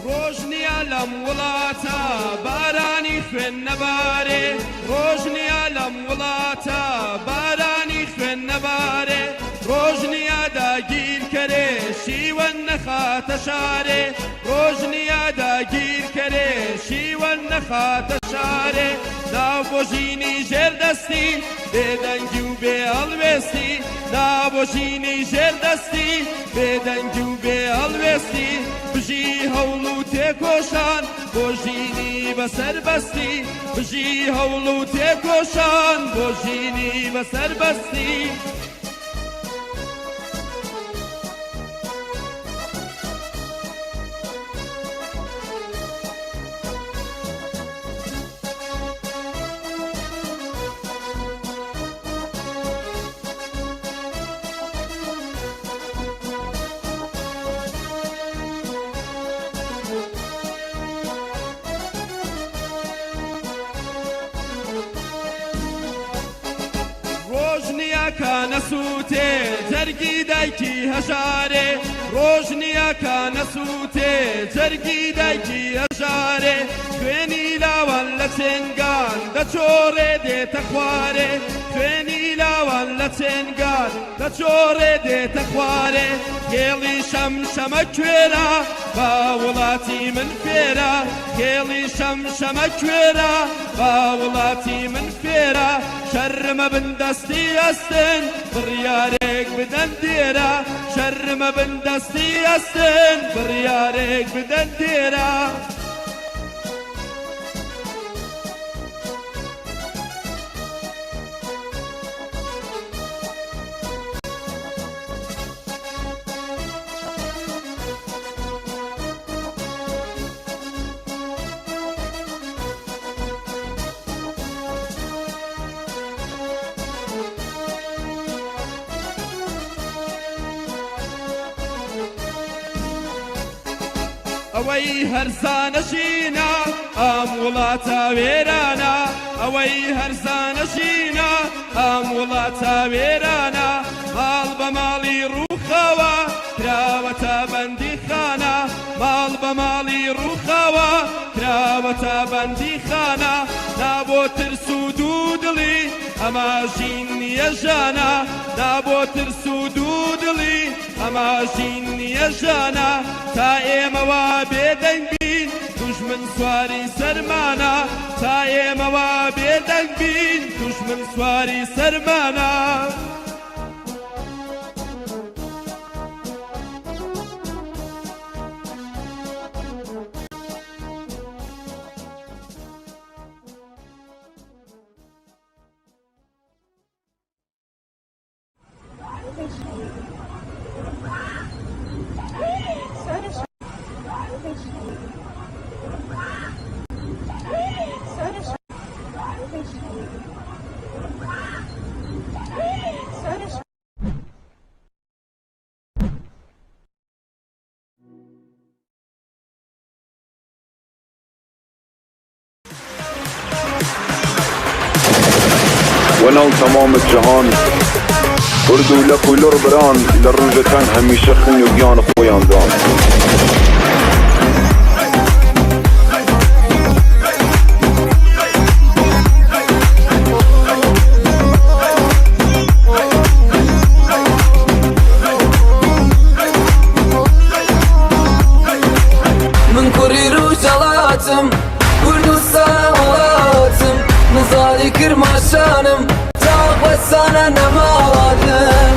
ڕۆژ نییە لەم وڵاتە بارانی خوێن نەبارێ، ڕۆژ نییە لەم وڵاتە بارانی خوێن نەبارێ، ڕۆژ نییە داگیرکەرێ شیوەن نەخاتە شارێ، ڕۆژ نییە داگیرکەرێ شیوەن نەخاتە شارێ، نا بۆ ژینی ژێر دەستی بێدەنگی و بێ هەڵوێستی، نا بۆ ژینی ژێر دەستی بێدەنگی و بێ هەڵوێستی، بژی هەوڵ و تێکۆشان بۆ ژینی بە سەربەستی، بژی هەوڵ و تێکۆشان بۆ ژینی بە سەربەستی. ڕۆژ نییە کە نەسووتێ جەرگی دایکی هەژارێ، ڕۆژ نییە کە نەسووتێ جەرگی دایکی هەژارێ، خوێنی لاوان لە چێنگان دەچۆڕێ دێتە خوارێ، خوێنی لاوان لە چێنگان دەچۆڕێ دێتە خوارێ، خێڵی شەمشەمە کوێرە با وڵاتی من فێرە، خێڵی شەمشەمە کوێرە با وڵاتی من فێرە، شەرمە بن دەستی ئەستن بڕیارێک بدەن دێرە، شەرمە بن دەستی ئەستن بڕیارێک بدەن دێرە. ئەوەی هەرزانە ژینە ئەم وڵاتە وێرانە، ئەوەی هەرزانە ژینە ئەم وڵاتە وێرانە، ماڵ بە ماڵی ڕووخاوە کراوەتە بەندیخانە، ماڵ بە ماڵی ڕووخاوە کراوەتە بەندیخانە، نا بۆ ترس و دوو دڵی ئەما ژین نییە ژانە، نا بۆ ترس و دوو دڵی ئەما ژین نییە ژانە، تا ئێمە وا بێدەنگ بین دوژمن سواری سەرمانە، تا ئێمە وا بێدەنگ بین دوژمن سواری سەرمانە. وەناو تەمام جەهان کورد و لەک و لوڕ بران لە ڕووژەکان هەمیشە خوین و گیان خۆیان دان. هەرزانە نەماواتن.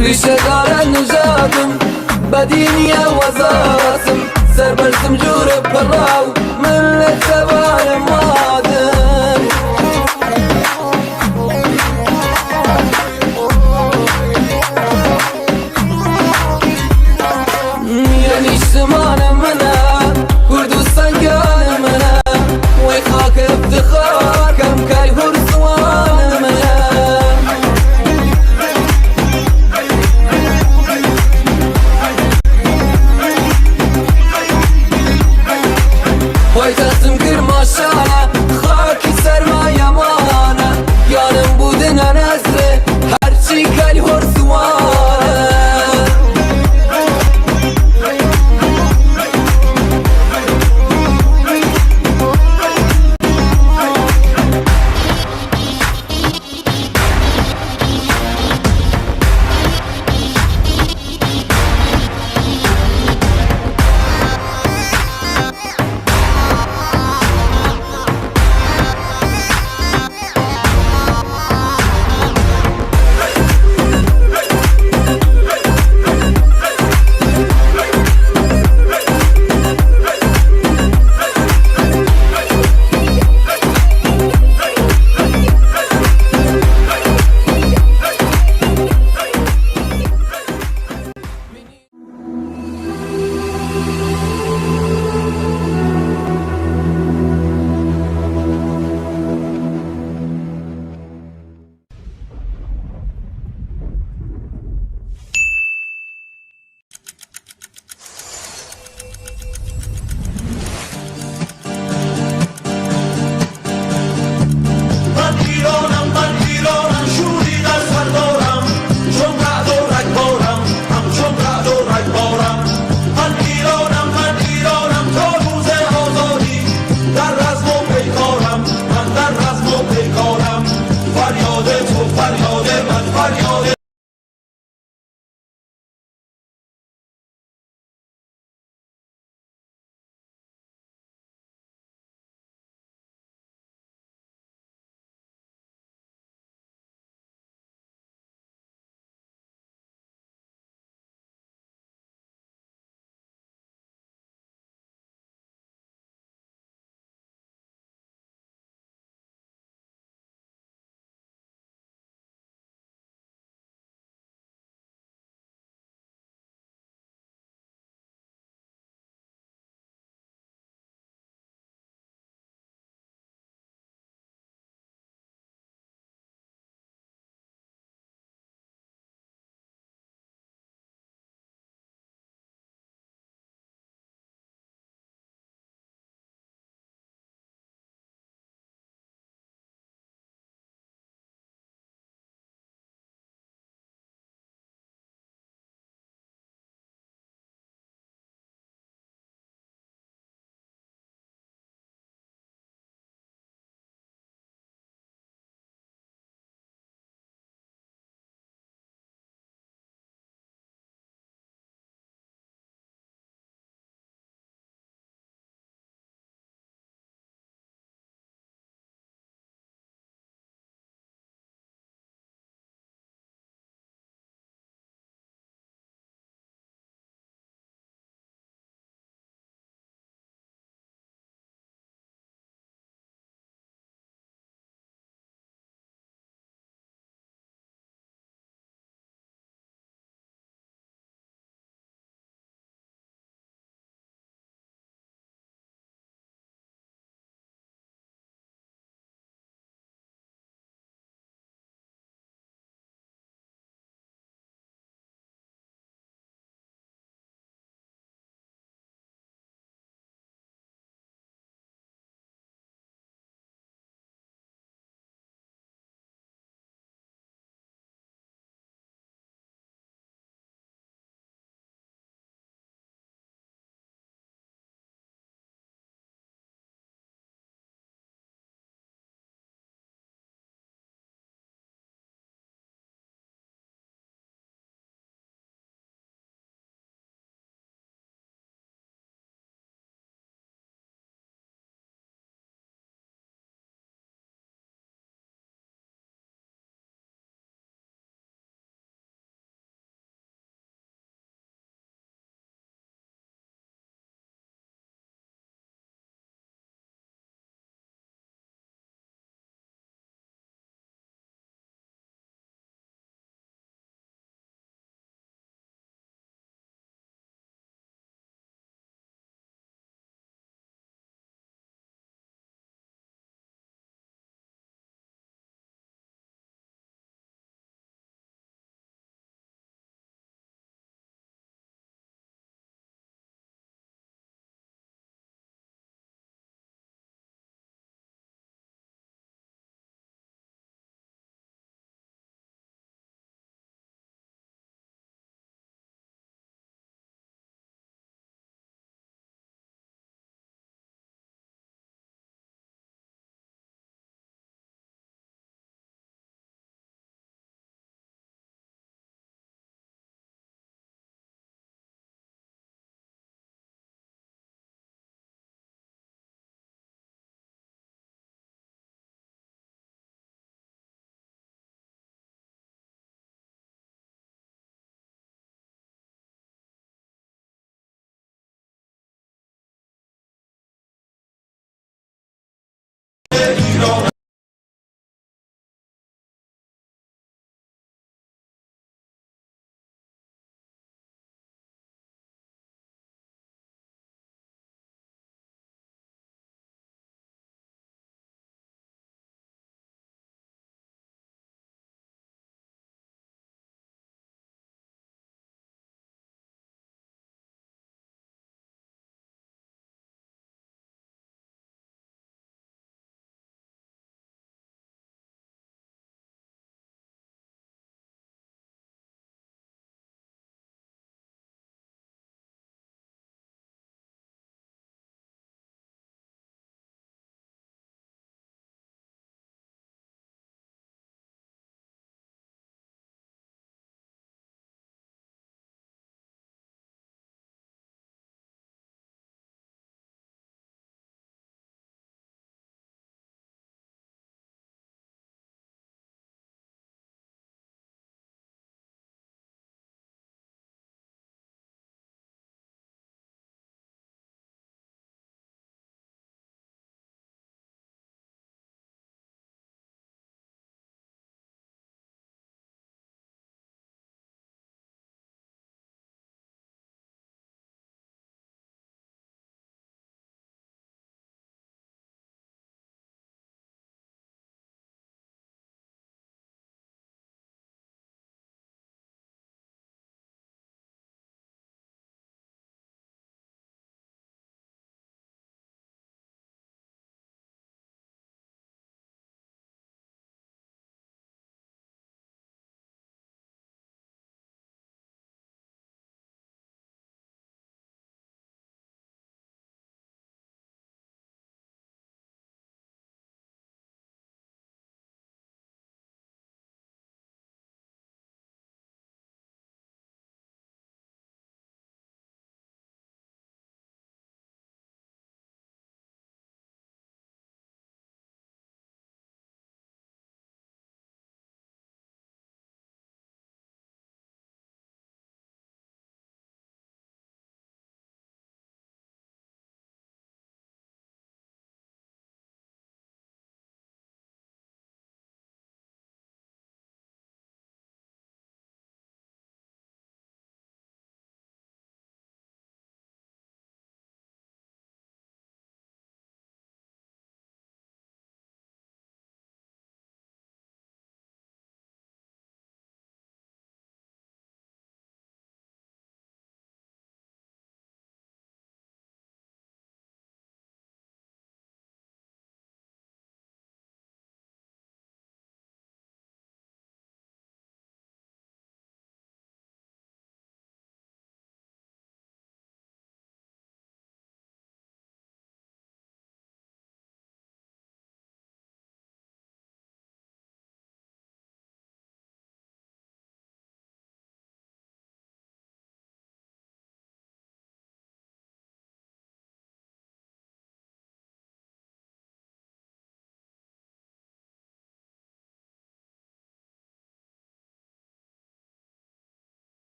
ریشەدارە نژادم بەدینیە وەزارەتم سەربەرزم جورە پەڕاو من لە چەوانم وادم. یە نیشتمانە منە کوردستان گیانە منە وەی خاکە افتخار کەم کەی هور زوانە منە.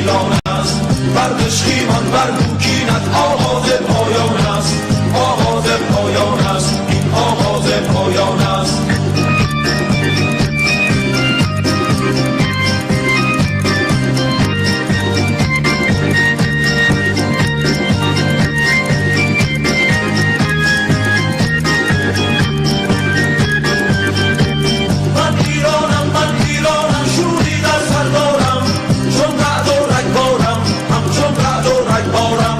شیران است. بردش خیمان بر کینت آغاز پایان است، آغاز پایان است، این آغاز پایان است. من ایرانم، من ایرانم، شوری در سر دارم، چون رعد و رگبارم، همچون رعد و رگبارم.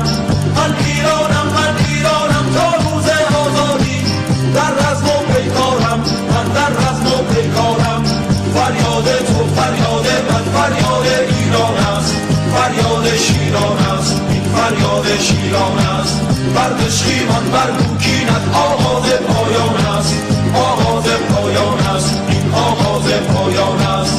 من ایرانم، من ایرانم، تا روز آزادی در رزم و پیکارم، من در رزم و پیکارم. فریاد تو فریاد من، فریاد ایران است، فریاد شیران است، این فریاد شیران است. بردش خیمان بر کینت آغاز پایان است، آغاز پایان است، این آغاز پایان است.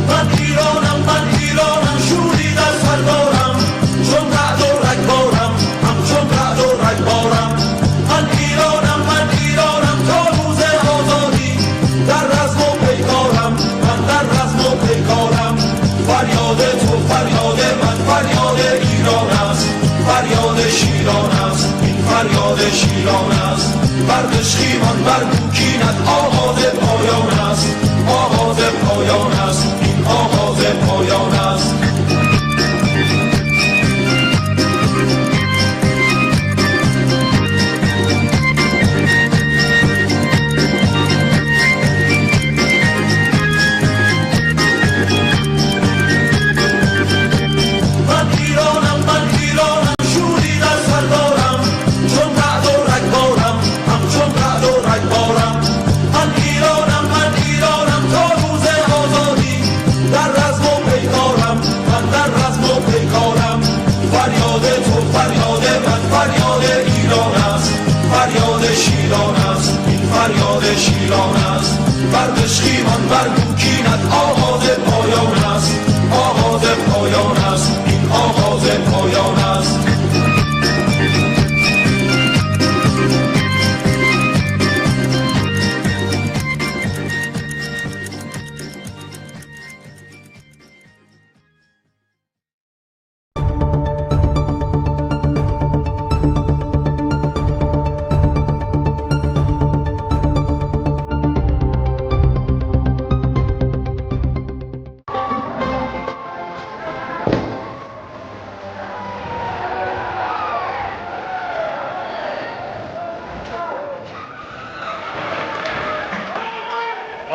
من ایرانم، من ایرانم، شوری در سر دارم، چون رعد و رگبارم، همچون رعد و رگبارم. من ایرانم، من ایرانم، تا روز آزادی در رزم و پیکارم، من در رزم و پیکارم. فریاد تو فریاد من، فریاد ایران است، فریاد شیران است، این فریاد شیران است. بردش خیمان بر کینت آغاز پایان است، آغاز پایان است، این آغاز پایان است. من ایرانم، من ایرانم، شوری در سر دارم، چون رعد و رگبارم، همچون رعد و رگبارم. من ایرانم، من ایرانم، تا روز آزادی در رزم و پیکارم، من در رزم و پیکارم. فریاد تو فریاد من، فریاد ایران است، فریاد شیران است، این فریاد شیران است. بردش خیمان بر کینت آغاز پایان است، آغاز پایان است، این آغاز پایان است.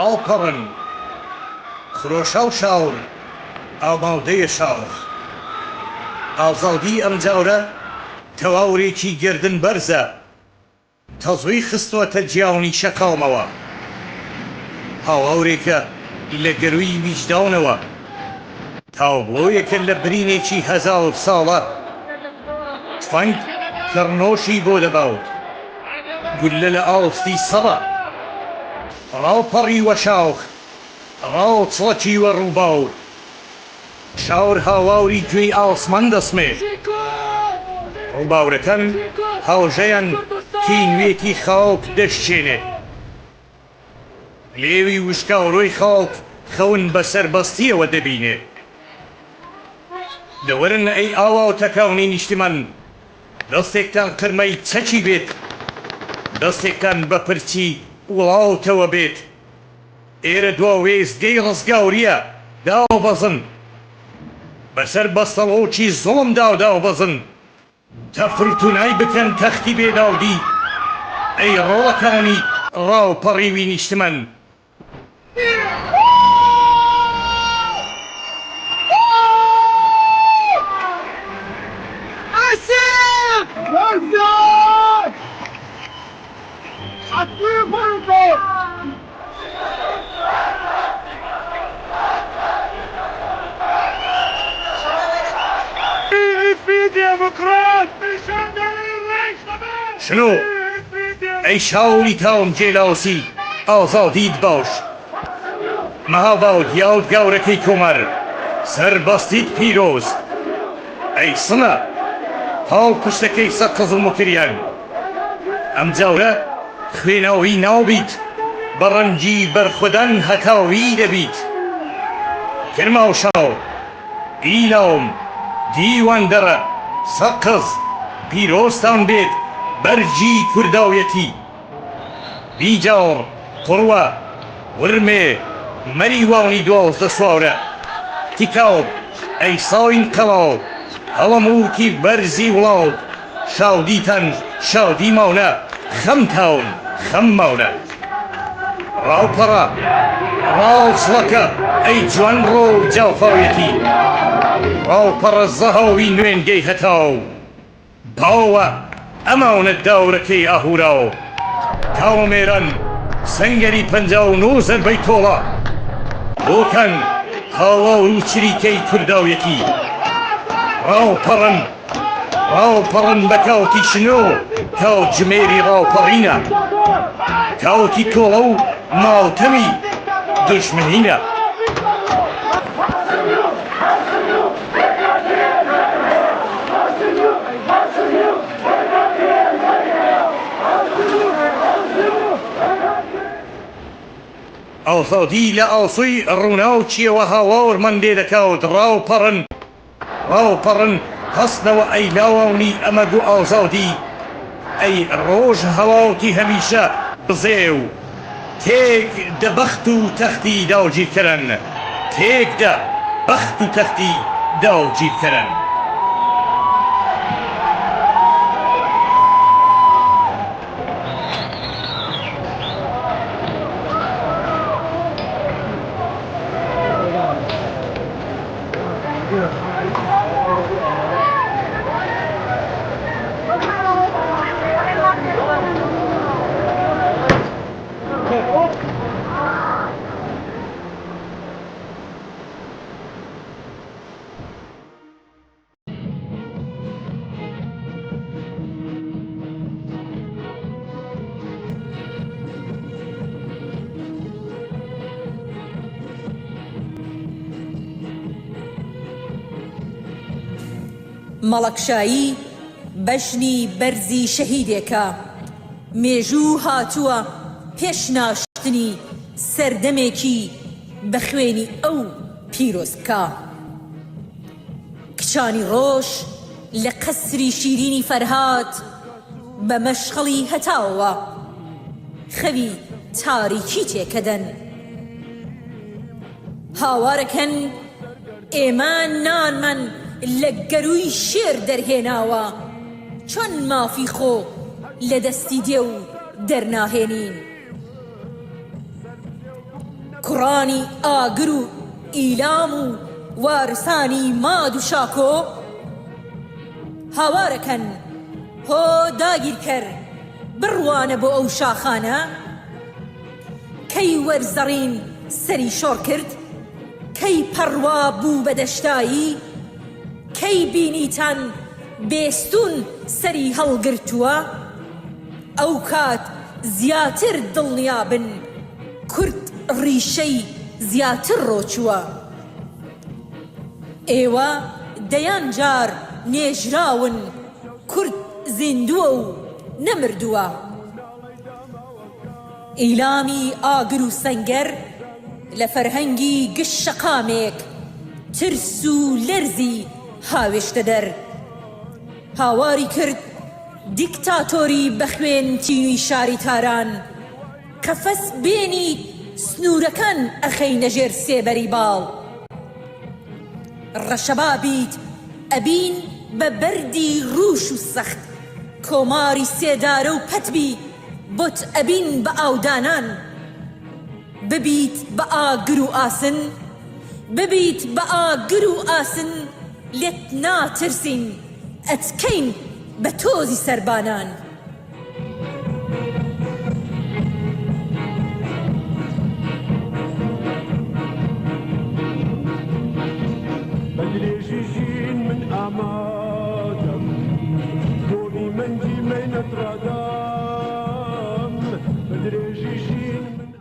ڕاوپەڕن خرۆشاو شاور ئامادەیە شاخ ئازادی ئەم جارە تەواورێکی گەردن بەرزە تەزووی خستووەتە گیانی شەقامەوە هاواورێکە لە گەرووی ویژدانەوە تابڵۆیەکە لە برینێکی هەزار ساڵە تفەنگ کڕنۆشی بۆ دەبات گوللە لە ئاستی سەڕە ڕاپەڕیوە شاخ ڕاچڵەکیوە ڕووبار شار هاواری گوێی ئاسمان دەسمێ ڕووبارەکان هاوژەیان تینوێتی خاک دەشچێنێ لێوی وشکاوڕۆی خاک خەون بە سەربەستییەوە دەبینێ. دەوەرن ئەی ئاواوتەکانی نیشتمان، دەستێکتان قرمەی چەکی بێت، دەستێکتان بە پرچی وڵاتەوە بێت. ئێرە دوا وێستگەی ڕزگارییە، دابەزن. بەسەر بەستەڵۆکی زوڵمدا دابەزن. تەفروتونای بکەن تەختی بێدادی، ئەی ڕۆڵەکانی ڕاوپەڕیوی نیشتمان. شنۆ، ئەی شاولی تاوم گێلاسی، ئازادیت باش. مەهاباد یادگارەکەی کۆمار. سەربەستیت پیرۆز ئەی سنە پاڵپشتەکەی سەقز و موکریان. ئەم جارە خوێناوی نابیت، بە ڕەنگی بەرخودان هەتاوی دەبیت. کرماشان، ئیلام، دیواندەرە، سەقز، پیرۆزتان بێت بەرگی کورداویەتی. بیجاڕ، قوروە، ورمێ، مەریوانی 12 سوارە، تیکاب، ئەی ساین قەڵا، هەڵەمووتی بەرزی وڵات، شادیتان شادیمانە، خەمتان خەممانە. ڕاوپەڕە، ڕاوچڵەکە، ئەی جوانڕۆ و جافاویەتی، ڕاوپەڕە زەهاوی نوێنگەی هەتاو. باوە ئەمانە داورەکەی ئاهورا و کاوەمێران سەنگەری 59 زەربەی تۆڵە بۆکان هاوار و چریکەی کورداویەتی ڕاوپەڕن ڕاوپەڕن بە کاوتی شنۆ کاتژمێری ڕاوپەڕینە کاوتی تۆڵە و ماوتەمی دوژمنینە. ئازادی لە ئاسۆی ڕووناکیەوە هاوارمان لێ دەکات ڕاوپەڕن ڕاوپەڕن هەستنەوە ئەی لاوانی ئەمەگ و ئازادی ئەی ڕۆژهەڵاتی هەمیشە بزێو تێک دە بەخت و تەختی داگیرکەران تێک دە بەخت و تەختی داگیرکەران. مەڵەکشایی بەژنی بەرزی شەهیدێکە، مێژوو هاتووە پێش ناشتنی سەردەمێکی بە خوێنی ئەو پیرۆز بکا. کچانی ڕۆژ لە قەسری شیرینی فەرهاد بە مەشخەڵی هەتاوەوە خەوی تاریکی تێکەدەن. هاوارەکەن ئێمە نانمان لە گەرووی شێر دەرهێناوە، چۆن مافی خۆ لە دەستی دێو دەرناهێنین؟ کوڕانی ئاگر و ئیلام و وارسانی ماد و شاکۆ هاوارەکەن هۆ داگیرکەر بڕوانە بۆ ئەو شاخانە کەی وەرزەڕین سەری شۆڕ کرد کەی پەڕوا بوو بە دەشتایی کەی بینیتان بێستوون سەری هەڵگرتووە ئەوکات زیاتر دڵنیابن کورد ڕیشەی زیاتر ڕۆچووە. ئێوە دەیان جار نێژراون کورد زیندووە و نەمردووە. ئیلامی ئاگر و سەنگەر لە فەرهەنگی گشت شەقامێک ترس و لەرزی هاوێشتە دەر. هاواری کرد دیکتاتۆری بە خوێن تینوی شاری تاران قەفەس بێنیت سنورەکان ئەخەینە ژێر سێبەری باڵ ڕەشەبا بیت ئەبین بە بەردی ڕوش و سەخت کۆماری سێدارە و پەت بی بۆت ئەبین بە ئاودانان ببیت بە ئاگر و ئاسن ببیت بە ئاگر و ئاسن لێت ناترسین ئەتکەین بە تۆزی سەربانان. بە درێژی ژین من ئامادەم بۆ مەنگی مەینەت ڕادام بە درێژی ژین من.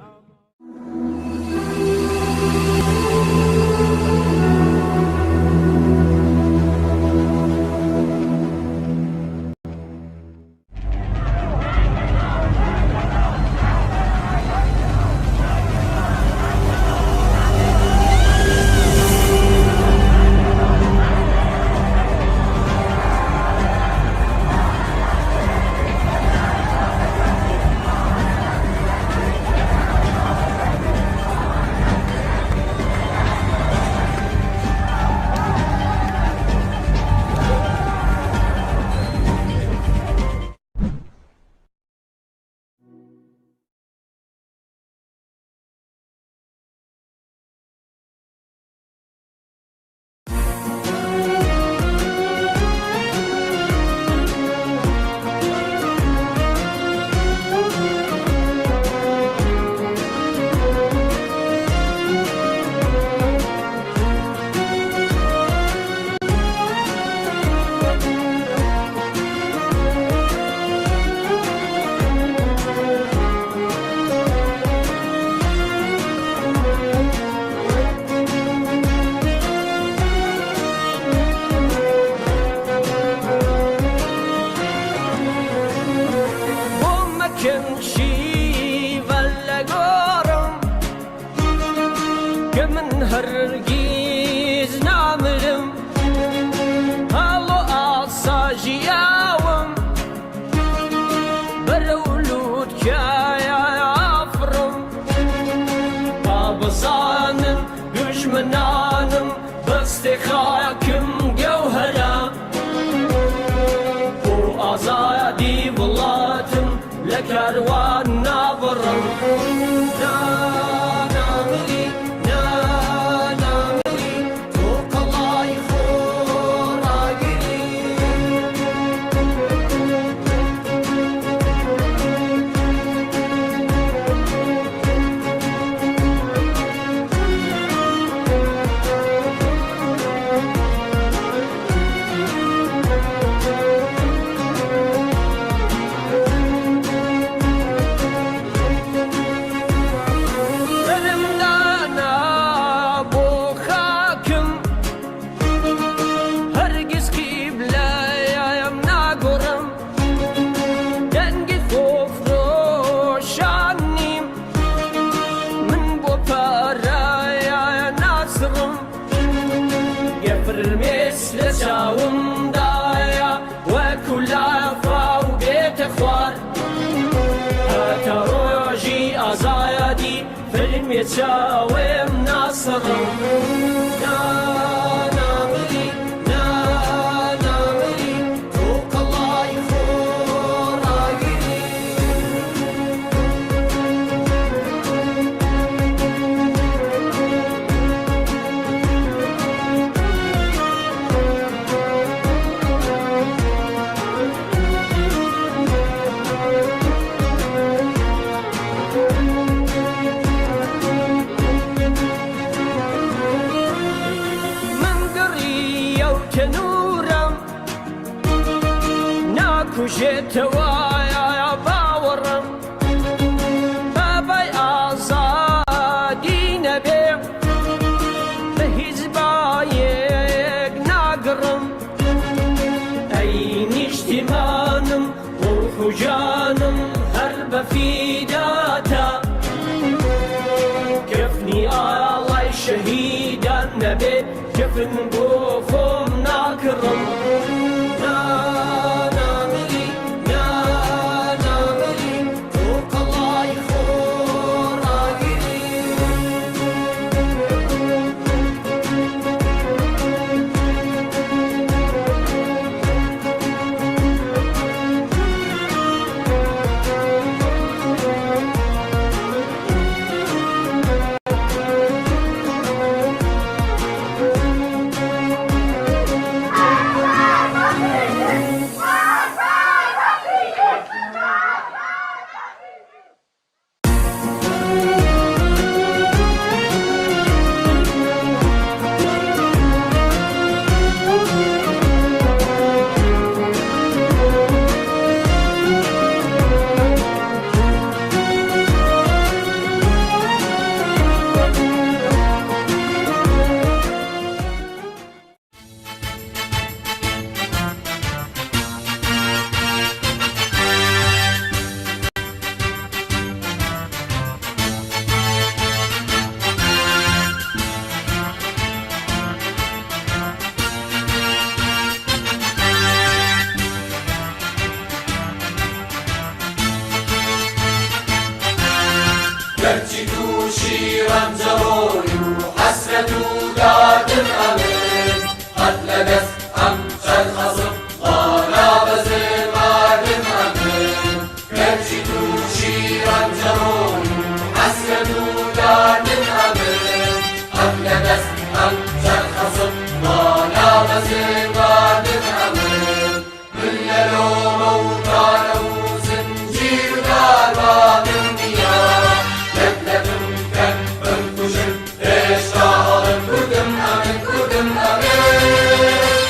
کاروان نابڕم. نا نامری نا نامری تۆ قەڵای خۆڕاگری. سەرم دانا بۆ خاکم هەرگیز قیبلەیم ناگۆڕم دەنگی خۆفرۆشان نیم من بۆ پارەیە ناسڕم گە فرمێس لە چاومدایە وەکو لافاو بێتە خوار هەتا ڕۆژی ئازایەتی فرمێ چاوم ناسڕم نا نامری نا نامری تۆ قەڵای خۆڕاگری. من گڕیە و تەنورم ناکوژێتەوە باوەڕم بابای ئازادی نەبێ بە هیچ بایەک ناگڕم ئەی نیشتیمانم ڕوح و جانم هەر بە فیداتە کفنی ئاڵای شەهیدان نەبێ کفن بۆ خۆم ناکڕم نا نامری نا نامری تۆ قەڵای خۆڕاگری. گەرچی تووشی ڕەنجەڕۆی و حەسرەت و داردم ئەمن قەت لە دەست ئەم چەرخە زڕ نابەزم ماردم ئەمن گەرچی تووشی ڕەنجەڕۆی و حەسرەت و داردم ئەمن قەت لە دەست ئەم چەرخە زڕ نابەزم ماردم ئەمن من لە لۆمە و تانە و زنجیر و داربانم نییە لەت لەتم کەن بمکوژن هێشتا ئەڵێم کوردم ئەمن کوردم ئەمن.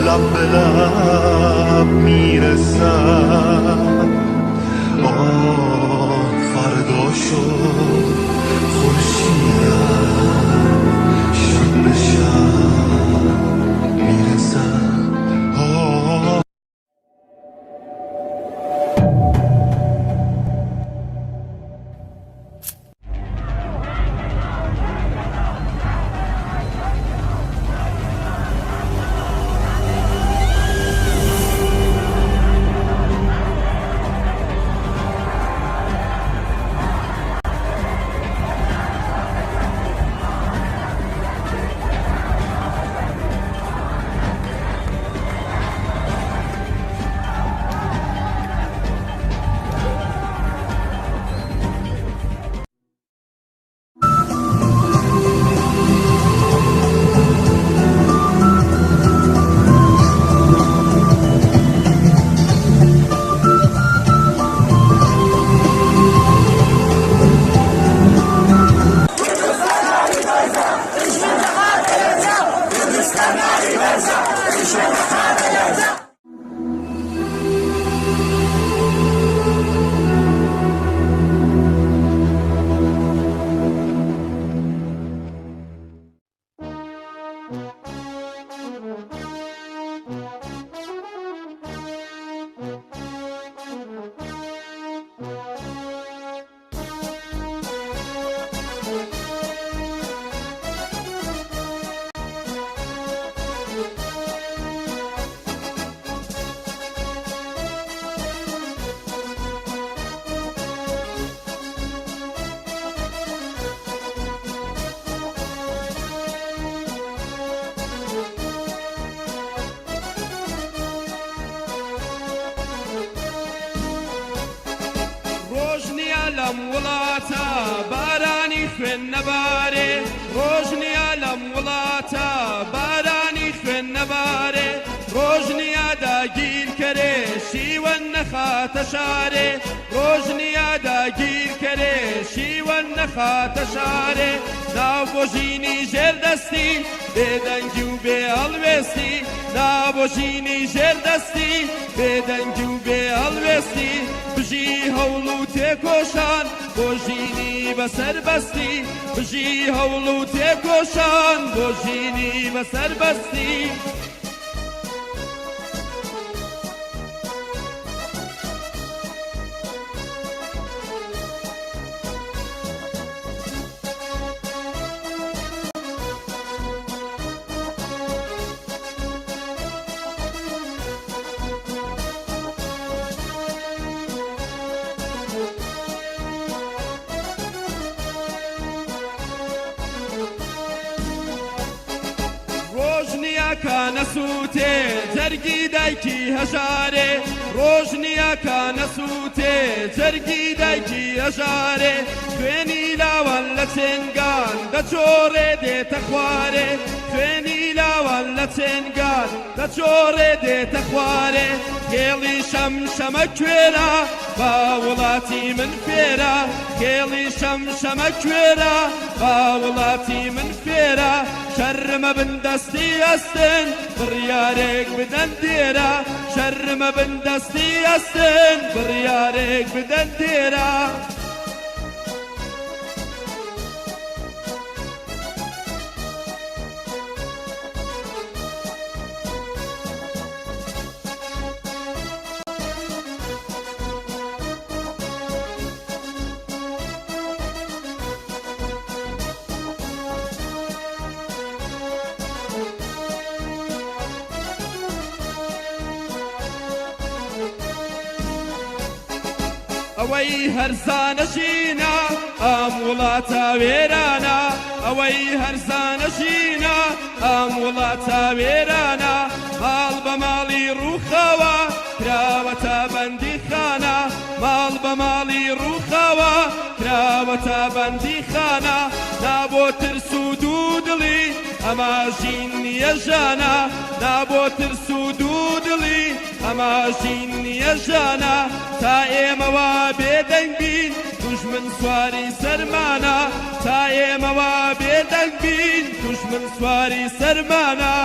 لب به لب میرسد. آه فردا شد خورشیدت شب به شب میرسد. آه. ڕۆژ نییە لەم وڵاتە بارانی خوێن نەبارێ، ڕۆژ نییە لەم وڵاتە بارانی خوێن نەبارێ، ڕۆژ نییە داگیرکەرێ شیوەن نەخاتە شارێ، ڕۆژ نییە داگیرکەرێ شیوەن نەخاتە شارێ. ناو بۆ ژینی ژێردەستی بێدەنگی و بێ هەڵوێستی، نا بۆ ژینی ژێردەستی بێدەنگی و بێ هەڵوێستی. بژی هەوڵ و تێکۆشان بۆ ژینی بەسەربەستی، بژی هەوڵ و تێکۆشان بۆ ژینی بەسەربەستی. ڕۆژ نییە کە نەسووتێ جەرگی دایکی هەژارێ، ڕۆژ نییە کە نەسووتێ جەرگی دایکی هەژارێ. خوێنی لاوان لە چێنگان دەچۆڕێ دێتە خوارێ، خوێنی لاوان لە چێنگان دەچۆڕێ دێتە خوارێ. خێڵی شەمشەمە کوێرە با وڵاتی من فێرە، خێڵی شەمشەمە کوێرە با وڵاتی من فێرە. شەرمە بن دەستی ئەستن بڕیارێک بدەن دێرە، شەرمە بن دەستی ئەستن بڕیارێک بدەن دێرە. ئەوەی هەرزانە ژینە ئەم وڵاتە وێرانە، ئەوەی هەرزانە ژینە ئەم وڵاتە وێرانە. ماڵ بە ماڵی ڕووخاوە کراوەتە بەندیخانە، ماڵ بە ماڵی ڕووخاوە کراوەتە بەندیخانە. نا بۆ ترس و دوو دڵی ئەما ژین نییە ژانە، نا بۆ ترس و دوو دڵی ئەما ژین نییە ژانە. تا ئێمە وا بێدەنگ بین. دوژمن سواری سەرمانە تا ئێمە وا بێدەنگ بین دوژمن سواری سەرمانە.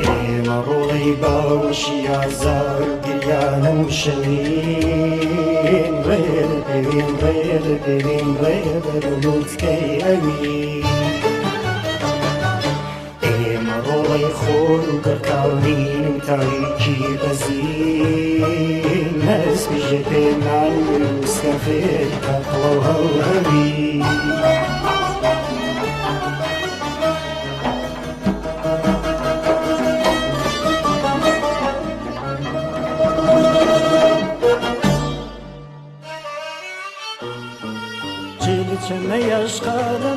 ئێمە ڕۆڵەی باوەشی ئازار و گریان و شەوین ڕێ دەپێوین ڕێ دەپێوین ڕێ بەرەو لوتکەی ئەوین ئێمە ڕۆڵەی خۆر و گڕکانین و تاریکی بەزین هەست پێمان بروسکە فێر کاکڵە و هەوهەوین.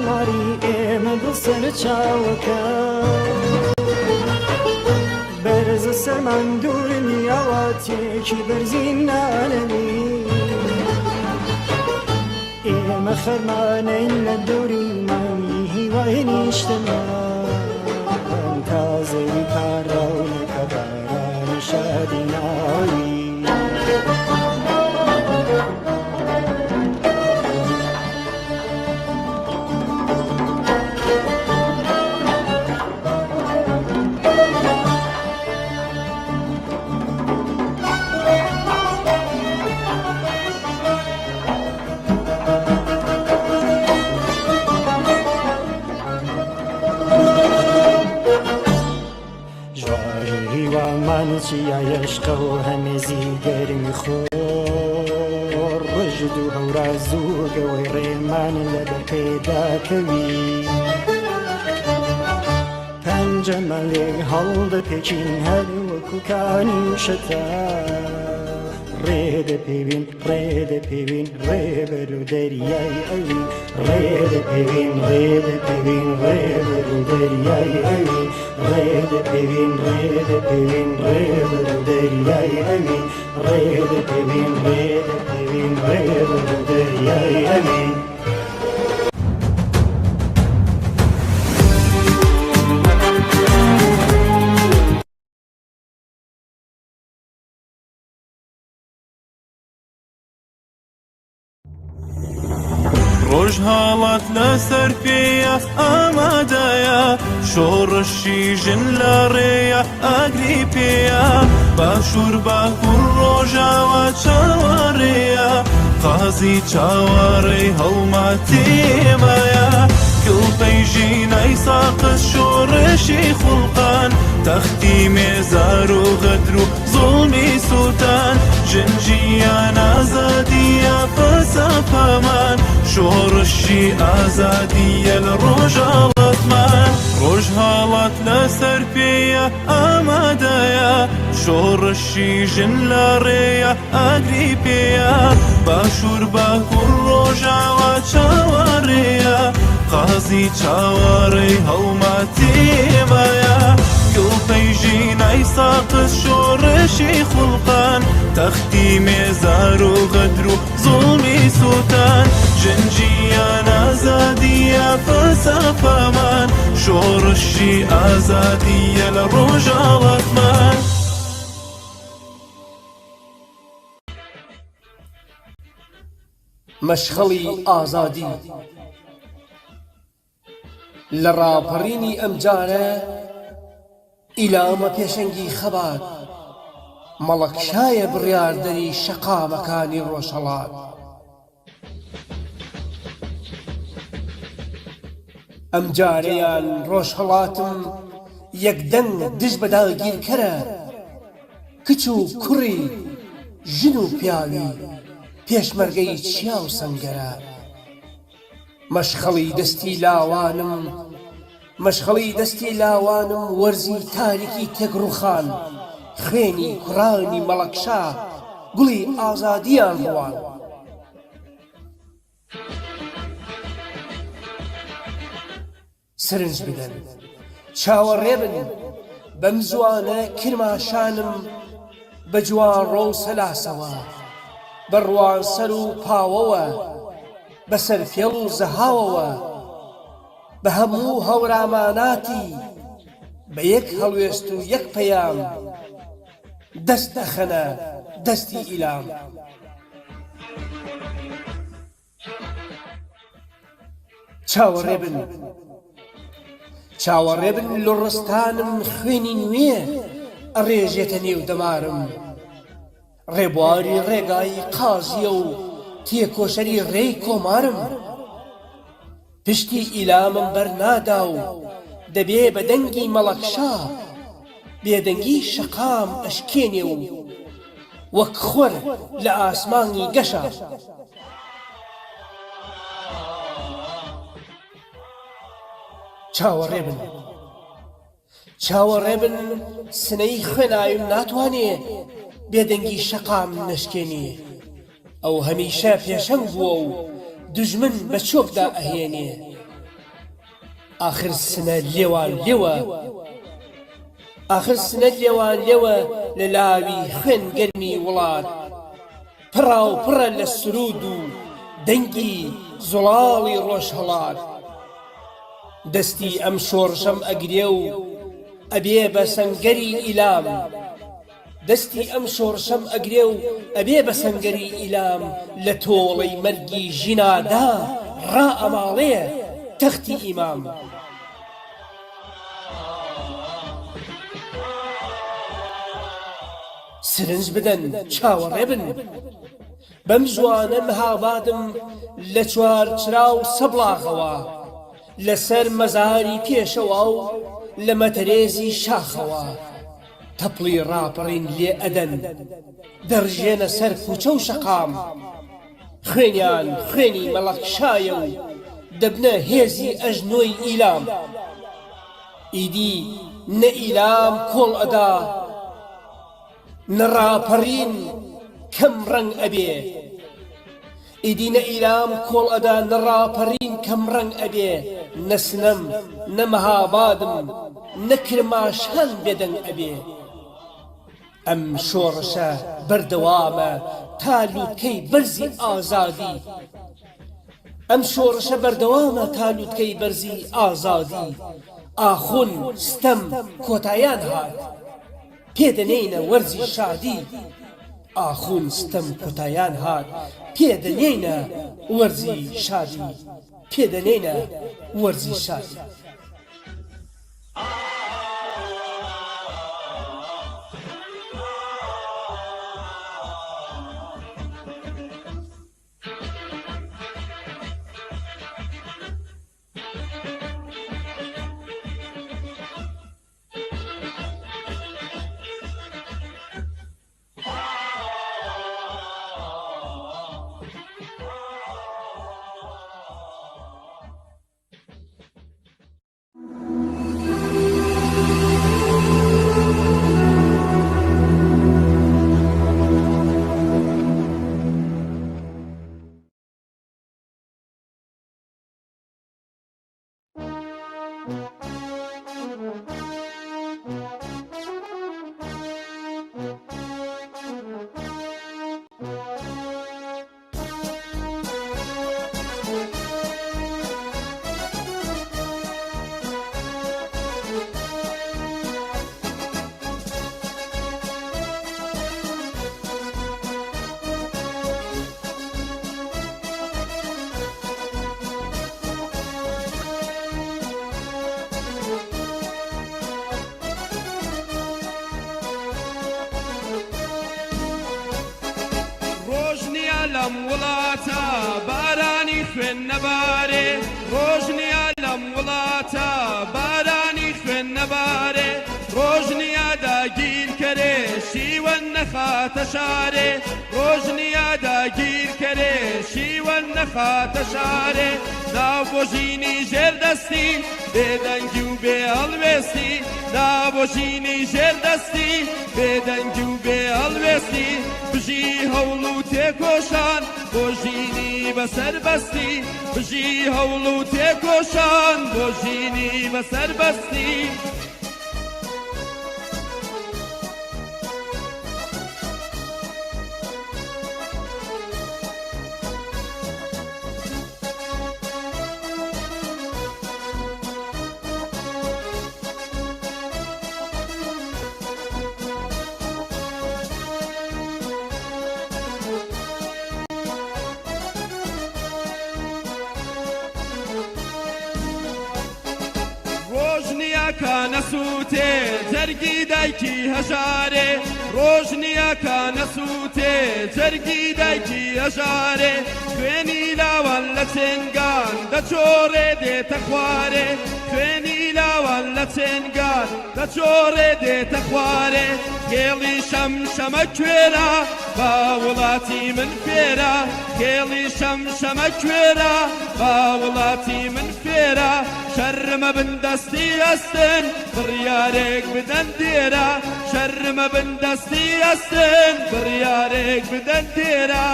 ماری ئێمە دڵ سەر چاوەکە بەرزە سەرمان دوور نیاواتێکی بەرزی نانەمی ئێمە خەرمانەین لە دەوری مانگی هیوای نیشتمان تازەی پاراونەکە باران شادی ناوی. هیوامان چیایشقە و هەمێزی گەرمی خۆر ڕژد و هەوراز و گەوەی ڕێمان لە بەرپێداکەوی پەنجەمان لێک هەڵدەپێچین هەر وەکو کانی و شەتا ڕێ دەپێوین ڕێ دەپێوین ڕێ بەرەو دەریای ئەوین ڕێ دەپێوین ڕێ دەپێوین ڕێ بەرەو دەریای ئەوین ڕێ دەپێوین ڕێ دەپێوین ڕێ بەرەو دەریای ئەوین ڕێ دەپێوین ڕێ دەپێوین ڕێ بەرەو دەریای ئەوین. ڕۆژهەڵات لەسەر پێیە ئامادەیە شۆڕشی ژن لە ڕێیە ئاگری پێیە باشوور باکوور ڕۆژاوا چاوەڕێیە قازی چاوەڕێی هەڵمەتێمایە کڵپەی ژینای ساقز شۆڕشی خوڵقان تەختی مێزار و غەدر و زوڵمی سووتان ژن ژیان ئازادیە فەلسەفەمان شۆڕشی ئازادیە لە ڕۆژهەڵاتمان ڕۆژهەڵات لەسەر پێیە ئامادەیە شۆڕشی ژن لە ڕێیە ئاگری پێیە باشوور باکوور ڕۆژاوا چاوەڕێیە قازی چاوەڕێی هەڵمەتێمایە کڵپەی ژینای ساقز شۆڕشی خوڵقان تەختی مێزار و غەدر و زوڵمی سووتان ژن ژیان ئازادیە فەلسەفەمان شۆڕشی ئازادیە لە ڕۆژهەڵاتمان. مەشخەڵی ئازادی لە ڕاپەڕینی ئەمجارە ئیلامە پێشەنگی خەبات. مەڵەکشایە بڕیاردەری شەقامەکانی ڕۆژهەڵات. ئەمجارەیان ڕۆژهەڵاتم یەکدەنگ دژ بە داگیرکەرە، کچ و کوڕی، ژن و پیاوی، پێشمەرگەی چیا و سەنگەرە. مەشخەڵی دەستی لاوانم مەشخەڵی دەستی لاوانم وەرزی تاریکی تێک ڕووخان خوێنی کوڕانی مەڵەکشا گوڵی ئازادیان ڕوان. سرنج بدەن چاوەڕێ بن بەم زووانە کرماشانم بە جوانڕۆ و سەلاسەوە، بە ڕوانسەر و پاوەوە، بە سەرفێڵ و زەهاوەوە، بە هەموو هەوراماناتی، بە یەک هەڵوێست و یەک پەیام، دەست ئەخەنە دەستی ئیلام. چاوەڕێ بن چاوەڕێ بن لوڕستانم خوێنی نوێ ئەڕێژێتە نێو دەمارم ڕێبواری ڕێگای قازیە و تێکۆشەری ڕێی کۆمارم پشتی ئیلامم بەرنادا و دەبێ بە دەنگی مەڵەکشا بێدەنگی شەقام ئەشکێنێ و وەک خۆر لە ئاسمانی گەشە. چاوەڕێ بن چاوەڕێ بن سنەی خوێناویم ناتوانێ بێدەنگی شەقام نەشکێنێ ئەو هەمیشە پێشەنگ بووە و دوژمن بە چۆکدا ئەهێنێ. ئاخر سنە لێوان لێوە ئاخر سنە لێوان لێوە لە لاوی خوێن گەرمی وڵات پڕاو پڕە لە سرود و دەنگی زوڵاڵی ڕۆژهەڵات دەستی ئەم شۆڕشەم ئەگرێ و ئەبێ بە سەنگەری ئیلام. دەستی ئەم شۆڕشەم ئەگرێ و ئەبێ بە سەنگەری ئیلام لە تۆڵەی مەرگی ژینادا ڕائەماڵێ تەختی ئیمام. سرنج بدەن چاوەڕێ بن بەم زووانە مهابادم لە چوارچرا و سەبڵاغەوە لەسەر مەزاری پێشەوا و لە مەتەرێزی شاخەوە. تەپڵی ڕاپەڕین لێ ئەدەن دەڕژێنە سەر کوچە و شەقام خوێنیان خوێنی مەڵەکشایە و دەبنە هێزی ئەژنۆی ئیلام ئیدی نە ئیلام کۆڵ ئەدا نە ڕاپەڕین کەم ڕەنگ ئەبێ. ئیدی نە ئیلام کۆڵ ئەدا نە ڕاپەڕین کەم ڕەنگ ئەبێ نە سنەم نە مەهابادم نە کرماشان بێدەنگ ئەبێ ئەم شۆڕشە بەردەوامە تا لوتکەی بەرزی ئازادی ئەم شۆڕشە بەردەوامە تا لوتکەی بەرزی ئازادی ئاخون ستەم کۆتایان هات. پێ دەنێینە وەرزی شادی ئاخون ستەم کۆتایان هات پێ دەنێینە وەرزی شادی پێ دەنێینە وەرزی شادی. لەم وڵاتە بارانی خوێن نەبارێ، ڕۆژ نییە لەم وڵاتە بارانی خوێن نەبارێ، ڕۆژ نییە داگیرکەرێ شیوەن نەخاتە شارێ، ڕۆژ نییە داگیرکەرێ شیوەن نەخاتە شارێ، نا بۆ ژینی ژێردەستی بێدەنگی و بێ هەڵوێستی، نا بۆ ژینی ژێردەستی بێدەنگی و بێ هەڵوێستی، بژی هەوڵ و تێکۆشان بۆ ژینی بە سەربەستی، بژی هەوڵ و تێکۆشان بۆ ژینی بە سەربەستی. ڕۆژ نییە کە نەسووتێ جەرگی دایکی هەژارێ، ڕۆژ نییە کە نەسووتێ جەرگی دایکی هەژارێ، خوێنی لاوان لە چێنگان دەچۆڕێ دێتە خوارێ، خوێنی لاوان لە چێنگان دەچۆڕێ دێتە خوارێ، خێڵی شەمشەمە کوێرە با وڵاتی من فێرە، خێڵی شەمشەمە کوێرە با وڵاتی من فێرە، شەرمە بن دەستی ئەستن بڕیارێک بدەن دێرە، شەرمە بن دەستی ئەستن بڕیارێک بدەن دێرە.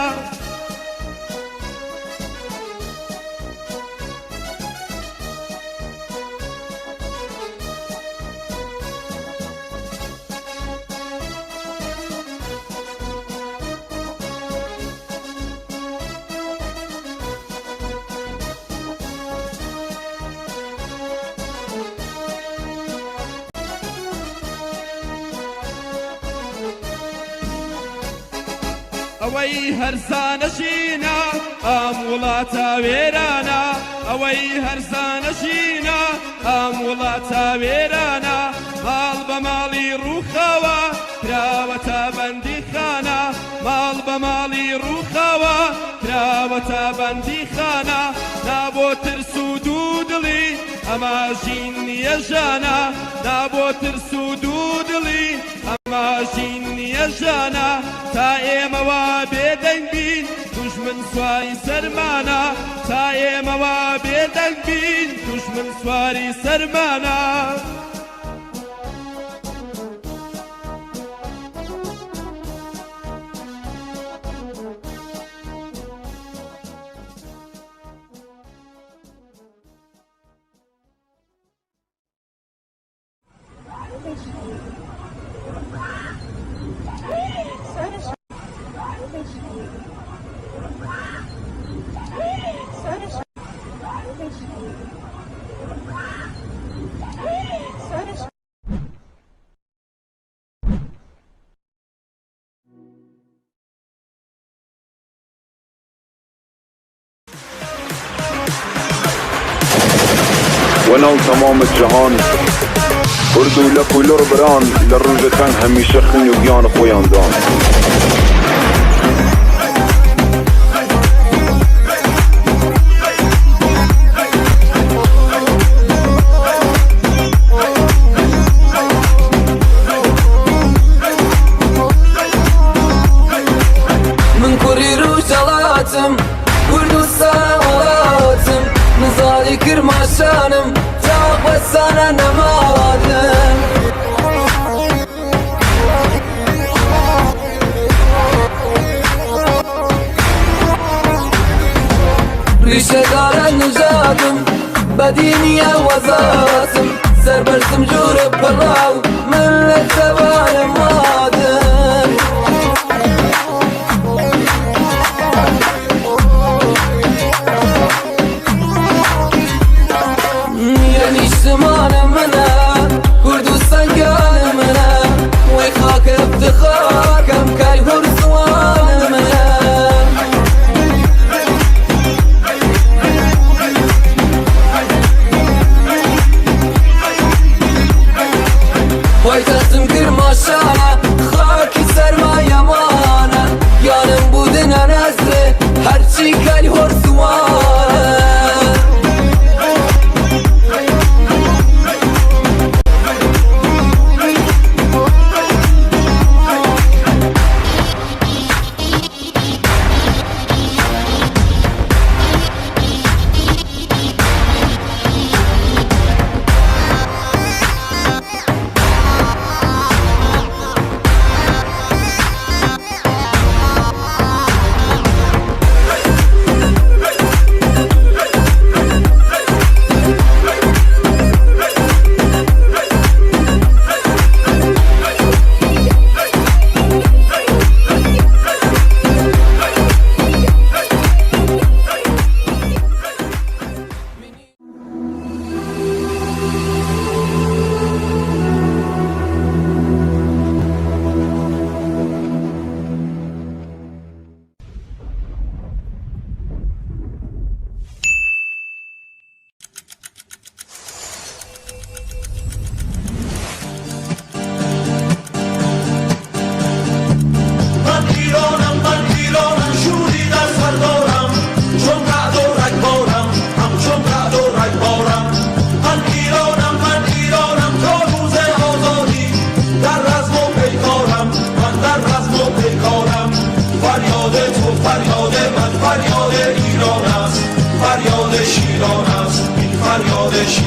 ئەوەی هەرزانە ژینە ئەم وڵاتە وێرانە، ئەوەی هەرزانە ژینە ئەم وڵاتە وێرانە، ماڵ بە ماڵی ڕووخاوە کراوەتە بەندیخانە، ماڵ بە ماڵی ڕووخاوە کراوەتە بەندیخانە، نا بۆ ترس و دوو دڵی ئەمە ژین نییە ژانە، نا بۆ ترس و دوو دڵی ئەمە ژین نییە ژانە، تا ئێمە وا بێدەنگ بین دوژمن سواری سەرمانە، تا ئێمە وا بێدەنگ بین دوژمن سواری سەرمانە. وەناو تەمام جەهان کورد و لەک و لوڕ بران لە ڕووژ تەنگ هەمیشە خوین و گیان خوەیان دان. من کوڕی ڕوژهەڵاتم کوردستان وڵاتم نزاڵی کرماشانم تا بەسانە نەماواتم. ڕیشەدارە نژادم بەدینیە وەزاتم سەربەرزم جوورە پەڕاو من لە تەوانم وادم. یە نیشتمانە منە کوردستان گیانە منە وەی خاکە افتخار کەم کەی هور زوانە منە. پایتەختم کرماشانە خاکی سەرمایەمانە گیانم بودنە نەزرێ.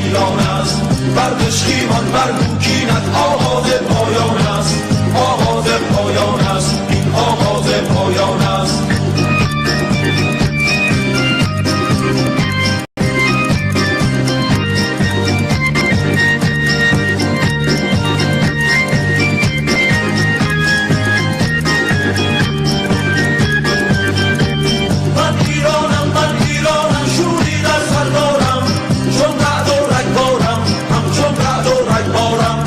شیلان است. بر بر کینت آغاز پایان است. آغاز پایان است. این آغاز پایان است. من ایرانم من ایرانم شوری در سر دارم. چون رعد و رگبارم همچون رعد و رگبارم.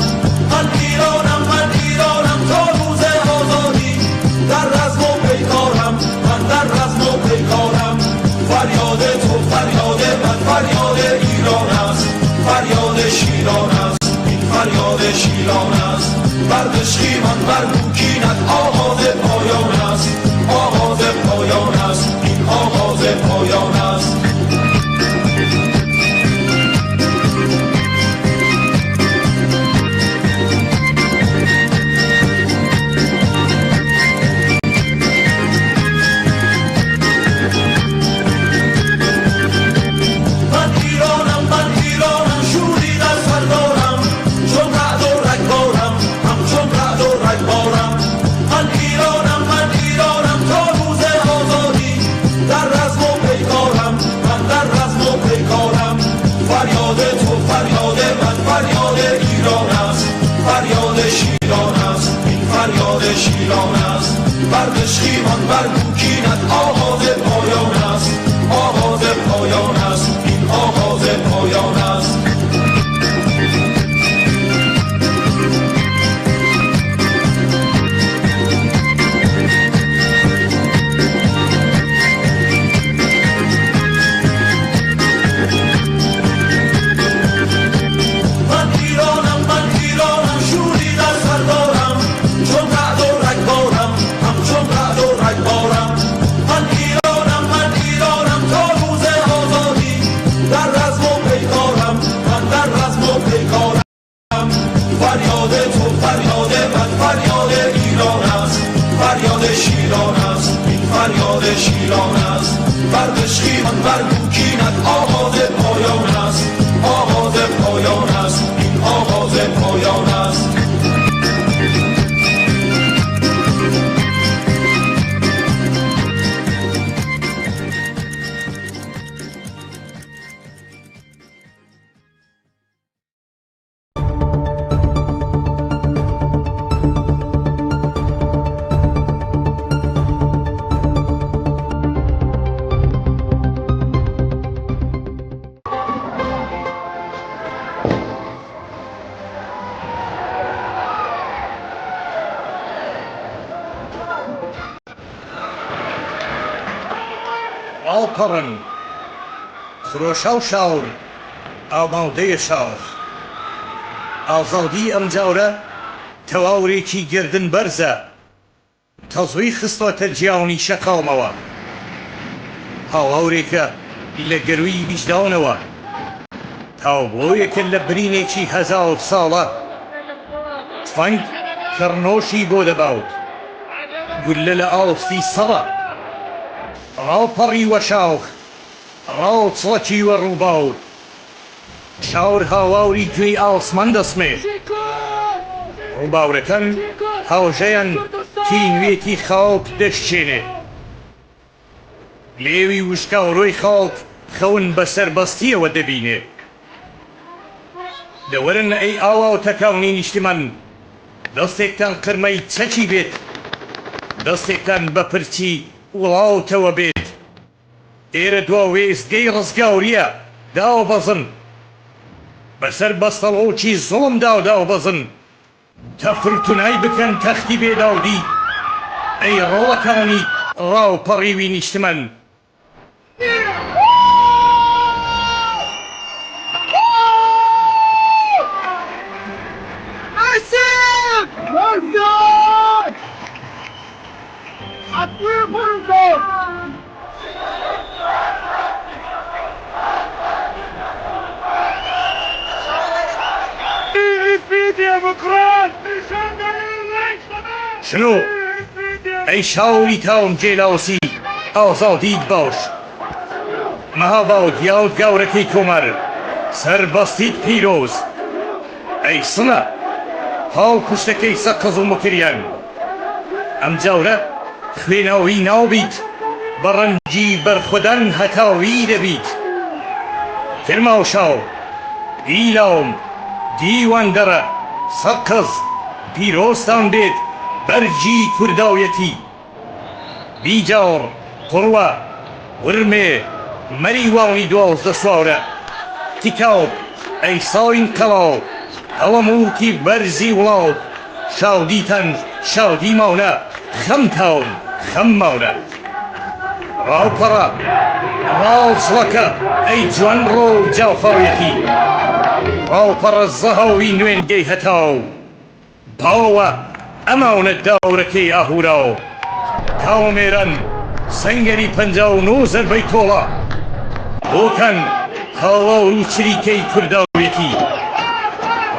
من ایرانم من ایرانم تا روز آزادی در رزم و پیکارم. من در رزم و پیکارم. فریاد تو فریاد من فریاد ایران است. فریاد شیران است. این فریاد شیران است. بر دشخیمان بر کینت آغاز پایان است. آغاز پایان است. این آغاز پایان است. من ایرانم من ایرانم شوری در سر دارم. چون رعد و رگبارم همچون رعد و رگبارم. من ایرانم من ایرانم تا روز آزادی در رزم و پیکارم. من در رزم و پیکارم. فریاد تو فریاد من فریاد ایران است. فریاد شیران است. این فریاد شیران است. بر دشخیمان بر کینت آغاز پایان است. آغاز پایان است. این آغاز پایان است. من ایرانم من ایرانم شوری در سر دارم. چون رعد و رگبارم همچون رعد و رگبارم. من ایرانم من ایرانم تا روز آزادی در رزم و پیکارم. من در رزم و پیکارم. فریاد تو فریاد من فریاد ایران است. فریاد شیران است. این فریاد شیران است. بر دشخیمان بر کینت آغاز پایان است. آغاز پایان است. این آغاز پایان است. ڕاوپەڕن خرۆشاو شاور ئامادەیە شاخ. ئازادی ئەم جارە تەواورێکی گەردن بەرزە تەزووی خستۆتە گیانی شەقامەوە. هاواورێکە لە گەرووی ویژدانەوە. تابلۆیەکە لە برینێکی هەزار ساڵە. تفەنگ کڕنۆشی بۆ دەبات. گوللە لە ئاستی سەڕە. ڕاپەڕیوە شاخ، ڕاچڵەکیوە ڕووبار. شار هاواری گوێی ئاسمان دەسمێ. ڕووبارەکان هاژەیان تینوێتی خاک دەشکێنێ. لێوی وشکاورۆی خاک خەون بە سەربەستییەوە دەبینێ. دەوەرن ئەی ئاواوتەکانی نیشتمان، دەستێکتان قرمەی چەکی بێت، دەستێکتان بە پرچی وڵاتەوە بێت. ئێرە دوا وێستگەی ڕزگارییە، دابەزن. بەسەر بەستەڵۆکی زوڵمدا دابەزن. تەفرتونای بکەن تەختی بێدادی، ئەی ڕۆڵەکانی ڕاوپەڕیوی نیشتمان. شنۆ، ئەی شاری تاوم گێلاسی ئازادیت باش. مەهاباد یادگارەکەی کۆمار. سەربەستیت پیرۆز ئەی سنە پاڵپشتەکەی سەقز و موکریان. ئەم جارە خوێناوی نابیت بە ڕەنجی بەرخودان هەتاوی دەبیت. کرماشاو، ئیلام، دیواندەرە، سەقز، پیرۆزتان بێت بەرگی کوردایەتی. بیجاڕ، قوروە، ورمێ، مەریوانی 12 سوارە، تیکاب، ئەی ساین قەڵا، ئەڵەموتی بەرزی وڵات، شادیتان شادیمانە، خەمتان خەممانە. ڕاوپەڕە، ڕاوچڵەکە، ئەی جوانڕۆ و جافایەتی، ڕاوپەڕە زەهاوی نوێنگەی هەتاو. باوە ئەماونە داورەکەی ئاهوراو کاوەمێران سەنگەری 59 زەربەی تۆڵە بۆکان هاوار و چریکەی کورداوێتی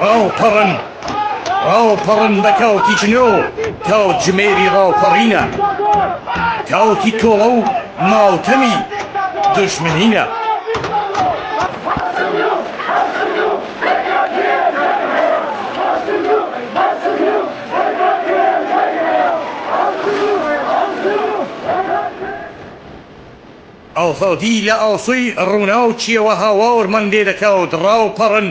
ڕاوپەڕن ڕاوپەڕن بە کاوتی چنۆ کاتژمێری ڕاوپەڕینە کاوتی تۆڵە و ماوتەمی دوژمنینە. ئازادی لە ئاسۆی ڕووناکیەوە هاوارمان لێ دەکات ڕاوپەڕن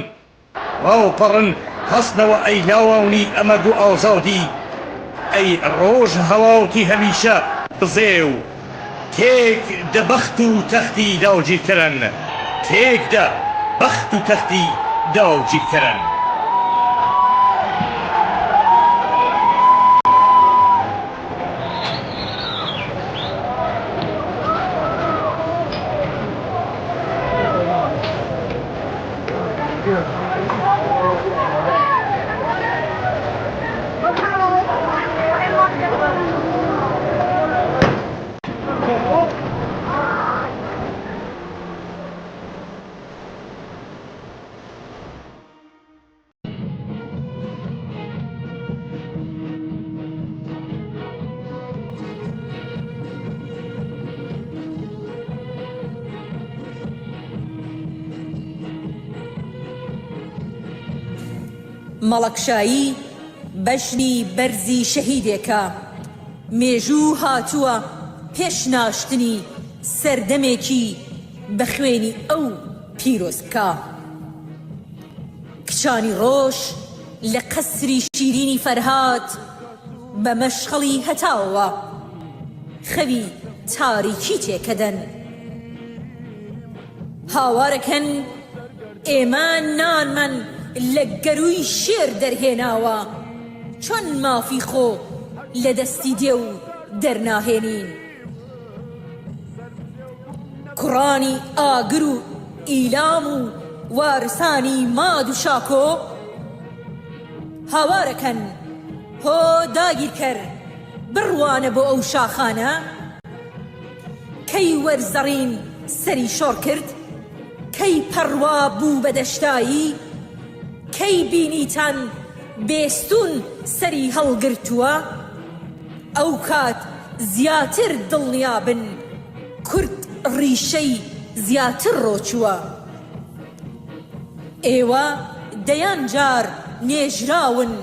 ڕاوپەڕن هەستنەوە ئەی لاوانی ئەمەگ و ئازادی ئەی ڕۆژ هەڵاتی هەمیشە بزێو تێک دە بەخت و تەختی داگیرکەران تێک دە بەخت و تەختی داگیرکەران. مەڵەکشایی بەژنی بەرزی شەهیدێکە، مێژوو هاتووە پێش ناشتنی سەردەمێکی بە خوێنی ئەو پیرۆز بکا. کچانی ڕۆژ لە قەسری شیرینی فەرهاد بە مەشخەڵی هەتاوەوە خەوی تاریکی تێکەدەن. هاوارەکەن ئێمە نانمان لە گەرووی شێر دەرهێناوە، چۆن مافی خۆ لە دەستی دێو دەرناهێنین؟ کوڕانی ئاگر و ئیلام و وارسانی ماد و شاکۆ هاوارەکەن هۆ داگیرکەر بڕوانە بۆ ئەو شاخانە کەی وەرزەڕین سەری شۆڕ کرد کەی پەڕوا بوو بە دەشتایی کەی بینیتان بێستوون سەری هەڵگرتووە ئەوکات زیاتر دڵنیابن کورد ڕیشەی زیاتر ڕۆچووە. ئێوە دەیان جار نێژراون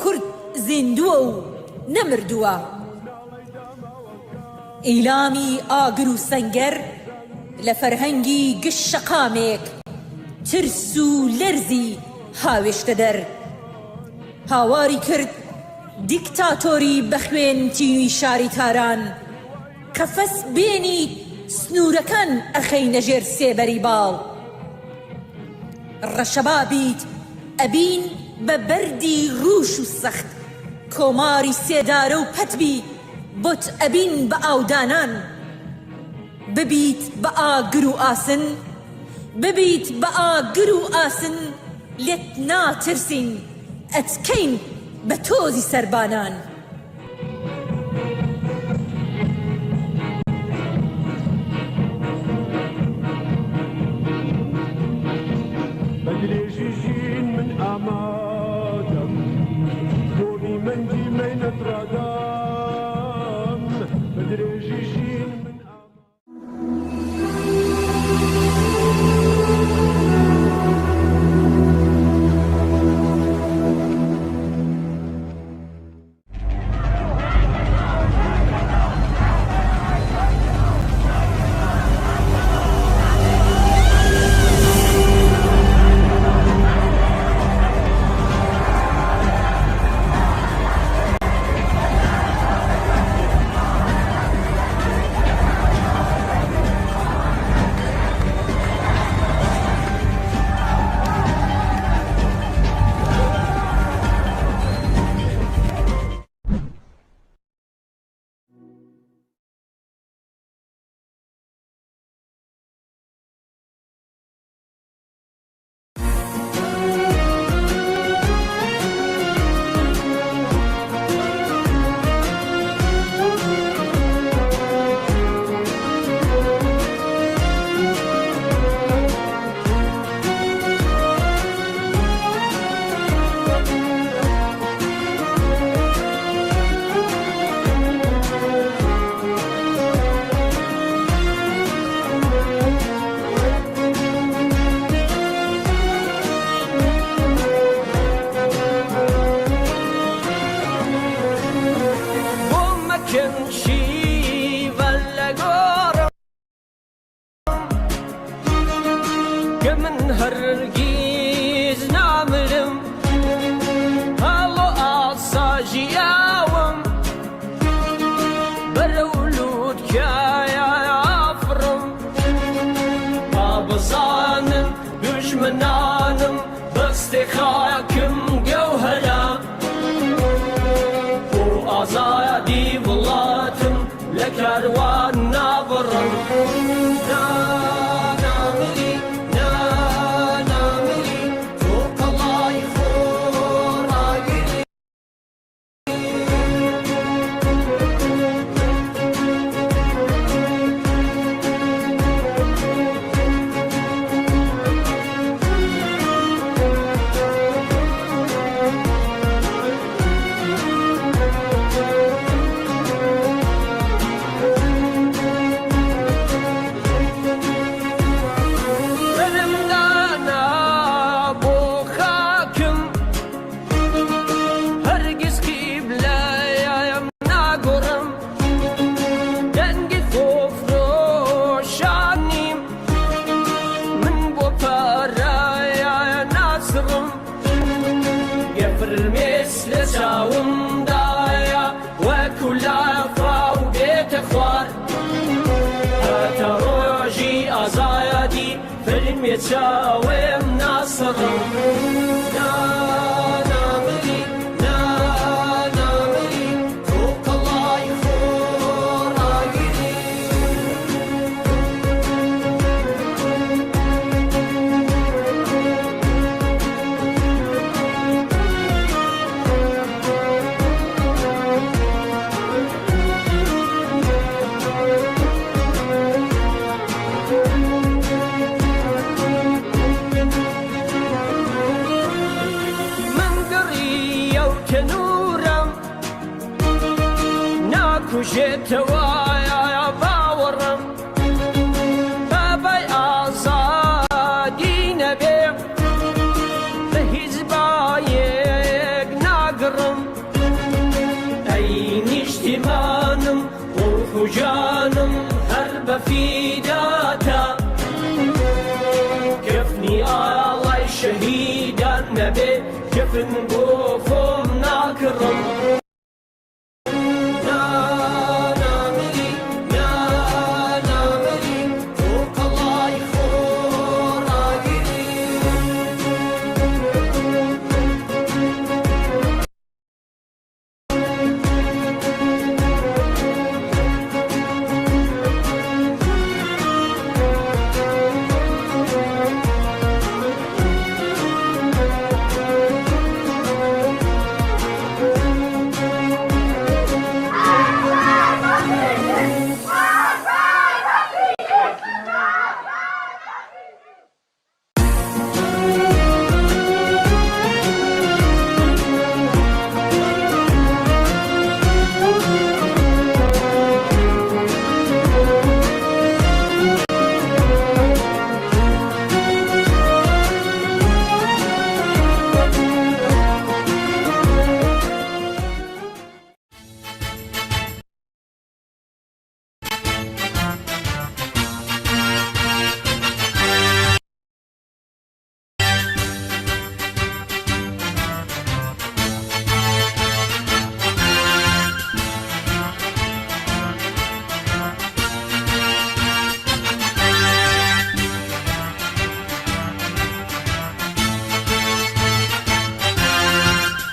کورد زیندووە و نەمردووە. ئیلامی ئاگر و سەنگەر لە فەرهەنگی گشت شەقامێک ترس و لەرزی هاوێشتە دەر. هاواری کرد دیکتاتۆری بە خوێن تینوی شاری تاران قەفەس بێنیت سنورەکان ئەخەینە ژێر سێبەری باڵ ڕەشەبا بیت ئەبین بە بەردی ڕوش و سەخت کۆماری سێدارە و پەت بی بۆت ئەبین بە ئاودانان ببیت بە ئاگر و ئاسن ببیت بە ئاگر و ئاسن لێت ناترسین ئەتکەین بە تۆزی سەربانان. بە درێژی ژین من ئامادەم بۆ مەنگی مەینەت ڕادام بە درێژی ژین من. من هەرگیز نامرم هەڵۆ ئاسا ژیاوم بەرەو لووتکایە ئافڕم با بزانن دوژمنانم بەستێ خاکم گەوهەرە بۆ ئازادی وڵاتم لە کاروان نابڕم نا نامری نا نامری تۆ قەڵای خۆڕاگری. سەرم دانا بۆ خاکم هەرگیز قیبلەیم ناگۆڕم دەنگی خۆفرۆشان نیم من بۆ پارە ناسڕم گە فرمێس لە چاومدایە وەکو لافاو بێتە خوار هەتا ڕۆژی ئازادی فرمێ چاوم ناسڕم نا نامری نا نامری تۆ قەڵای خۆڕاگری. من گڕیە و تەنورم ناکوژێتەوە باوەڕم بابای ئازادی نەبێ بە هیچ بایەک ناگڕم ئەی نیشتیمانم ڕوح و جانم هەر بە فیداتە کفنی ئاڵای شەهیدان نەبێ کفن بۆ خۆم ناکڕم. نا نامری نا نامری تۆ قەڵای خۆڕاگری.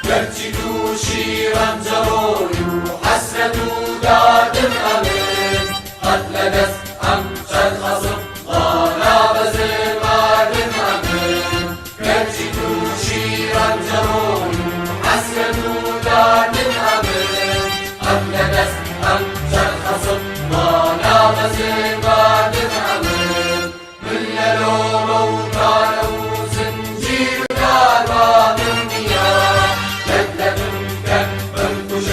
گەرچی تووشی ڕەنجەڕۆی و حەسرەت و داردم ئەمن قەت لە دەست ئەم چەند خەسم ڕانابەزم ماردم ئەمن گەرچی تووشی ڕەنجەڕۆی و حەسرەت و داردم ئەمن قەت لە دەست ئەم چەند خەسم ڕانابەزم ماردم ئەمن من لە لۆمە و تانە و زنجیر و داربانم نییە لەت لەتم کەن بمکوژن.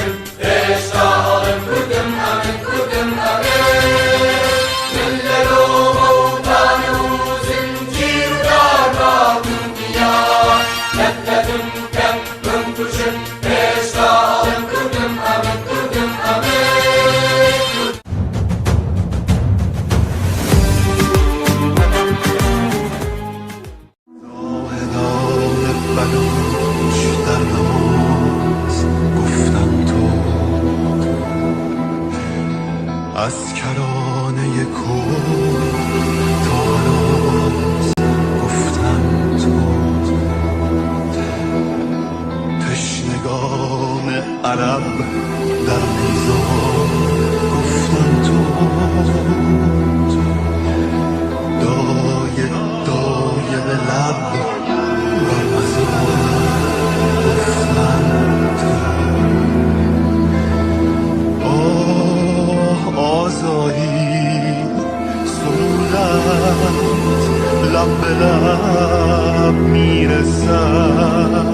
عرب در نیزار گفتم تو. دایه دایه به لب بر مزار گفتم تو. آه آزادی سرودت لب به لب میرسد.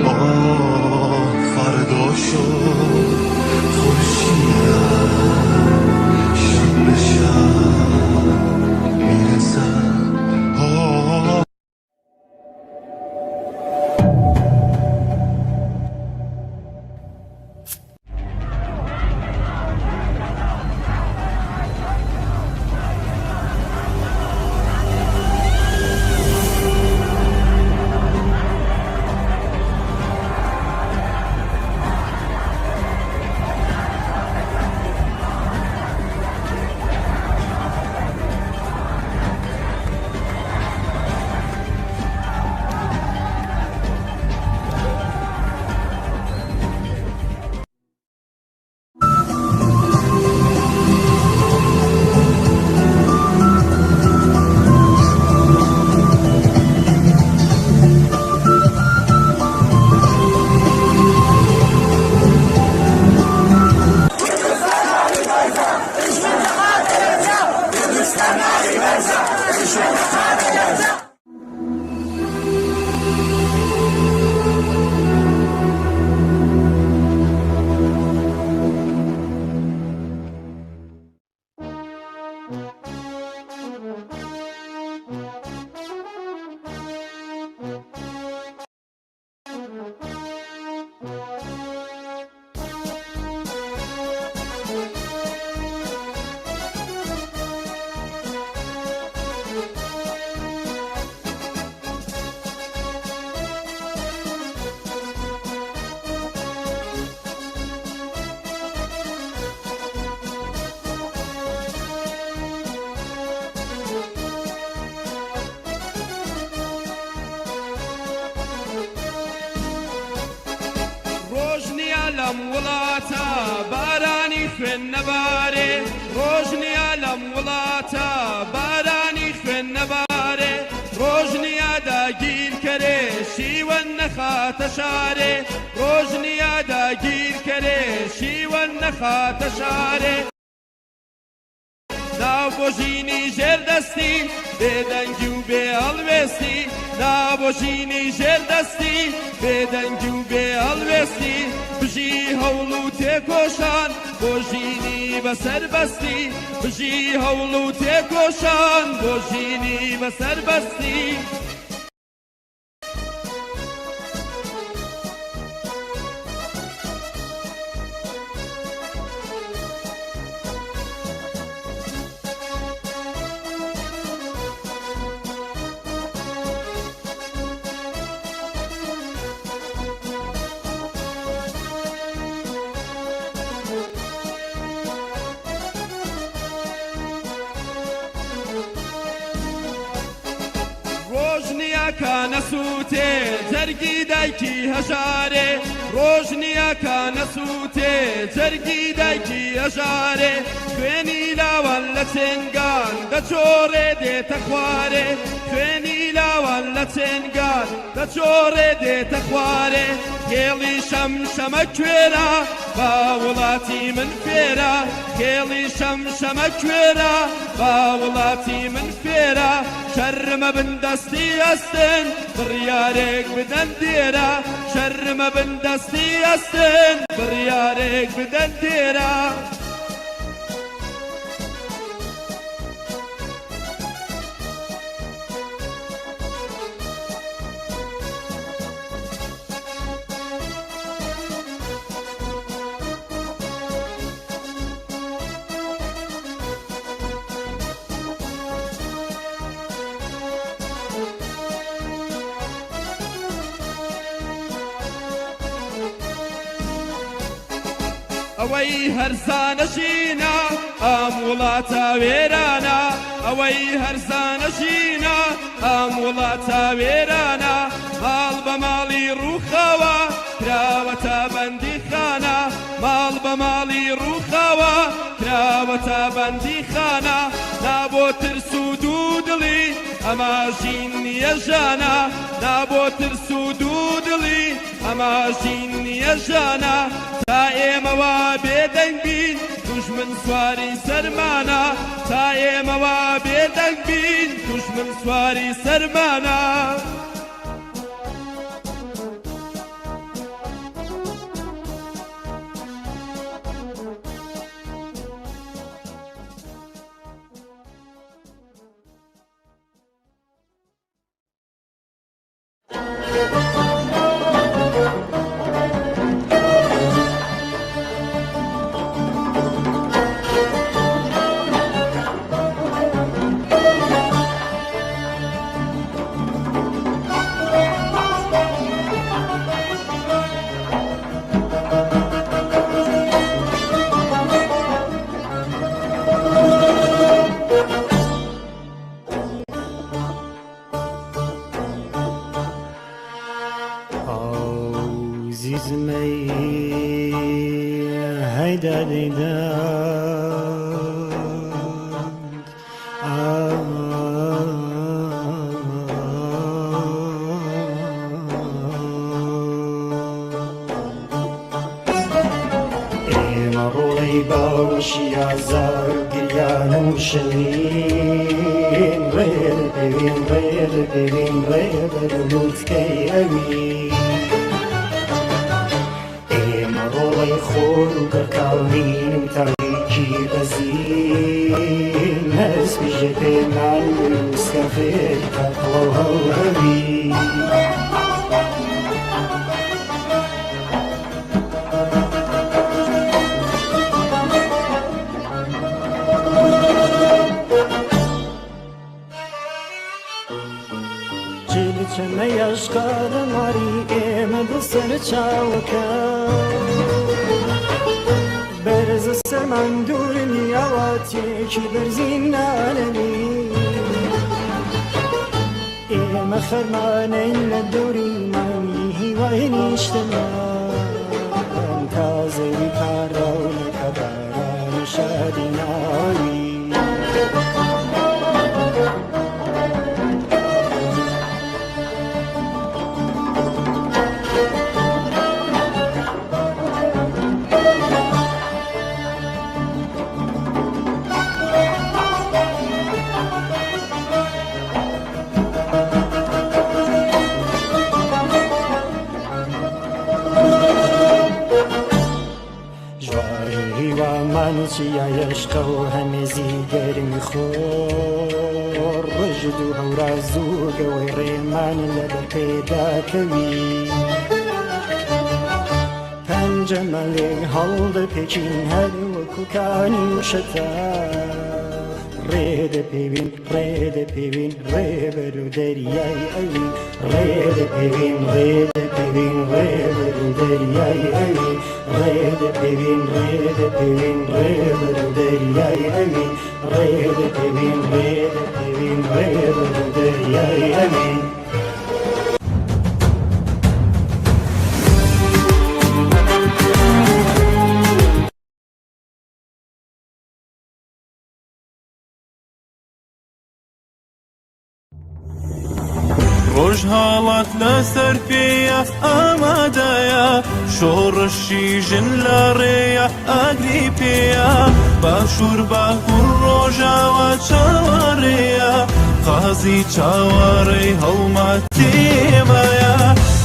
آه فردا شد خورشیدت شب به شب میرسد. آه. ڕۆژ نییە لەم وڵاتە بارانی خوێن نەبارێ، ڕۆژ نییە لەم وڵاتە بارانی خوێن نەبارێ، ڕۆژ نییە داگیرکەرێ شیوەن نەخاتە شارێ، ڕۆژ نییە داگیرکەرێ شیوەن نەخاتە شارێ. نا بۆ ژینی ژێردەستی بێدەنگی و بێ هەڵوێستی، نا بۆ ژینی ژێردەستی بێدەنگی و بێ هەڵوێستی، بژی هەوڵ و تێکۆشان بۆ ژینی بەسەربەستی، بژی هەوڵ و تێکۆشان بۆ ژینی بەسەربەستی. ڕۆژ نییە کە نەسووتێ جەرگی دایکی هەژارێ، ڕۆژ نییە کە نەسووتێ جەرگی دایکی هەژارێ، خوێنی لاوان لە چێنگان دەچۆڕێ دێتە خوارێ، خوێنی لاوان لە چێنگان دەچۆڕێ دێتە خوارێ، کێڵی شەمشەمە کوێرە با وڵاتی من فێرە، کێڵی شەمشەمە کوێرە با وڵاتی من فێرە، شەرمە بن دەستی ئەستن بڕیارێک بدەن دێرە، شەرمە بن دەستی ئەستن بڕیارێک بدەن دێرە. ئەوەی هەرزانە ژینە ئەم وڵاتە وێرانە، ئەوەی هەرزانە ژینە ئەم وڵاتە وێرانە، ماڵ بە ماڵی ڕووخاوە کراوەتە بەندیخانە. ماڵ بە ماڵی ڕووخاوە، کراوەتە بەندیخانە، نا بۆ ترس و دوودڵی، ئەمە ژین نییە ژانە، نا بۆ ترس و دوودڵی، ئەمە ژین نییە ژانە، تا ئێمە وا بێدەنگ بین، دوژمن سواری سەرمانە، تا ئێمە وا بێدەنگ بین، دوژمن سواری سەرمانە. ئێمە ڕۆڵەی باوەشی ئازار و گریان و شەوین، ڕێ دەپێوین، ڕێ دەپێوین، ڕێ بەرەو لووتکەی ئەوین. ئێمە ڕۆڵەی خۆر و گڕکانین و تاریکی بەزین، هەست بژێ پێمان برووسکە فێری تەقڵە و هەوهەوین. چمەیەشقادە ماری ئێمە بەسەر چاوەکە بەرزە سەرمان دوور نیاواتێکی بەرزی نانەنی. ئێمە خەرمانەین لە دەوری مانگی هیوای نیشتمان، تا زەوی پاراو نەکە باران شادی ناوی. ژواری هیوامان چیایشقە و هەمێزی گەرمی خۆر، ڕژد و هەوراز و گەوەی ڕێمان لەبەر پێداکەوی. پەنجەمان لێک هەڵدەپێچین هەر وەکو کانی و شەتا، ڕێ دەپێوین، ڕێ دەپێوین، ڕێ بەرەو دەریای ئەوین. ڕێ دەپێوین، ڕێ دەپێوین، ڕێ بەرەو دەریای ئەوین. ڕێ دەپێوین، ڕێ دەپێوین، ڕێ بەرەو دەریای ئەوین. ڕێ دەپێوین، ڕێ دەپێوین، ڕێ بەرەو دەریای ئەوین. ڕۆژهەڵات لەسەر پێیە ئامادەیە، شۆڕشی ژن لە ڕێیە ئاگری پێیە، باشوور باکوور ڕۆژاوا چاوەڕێیە، قازی چاوەڕێی هەڵمەتێمایە.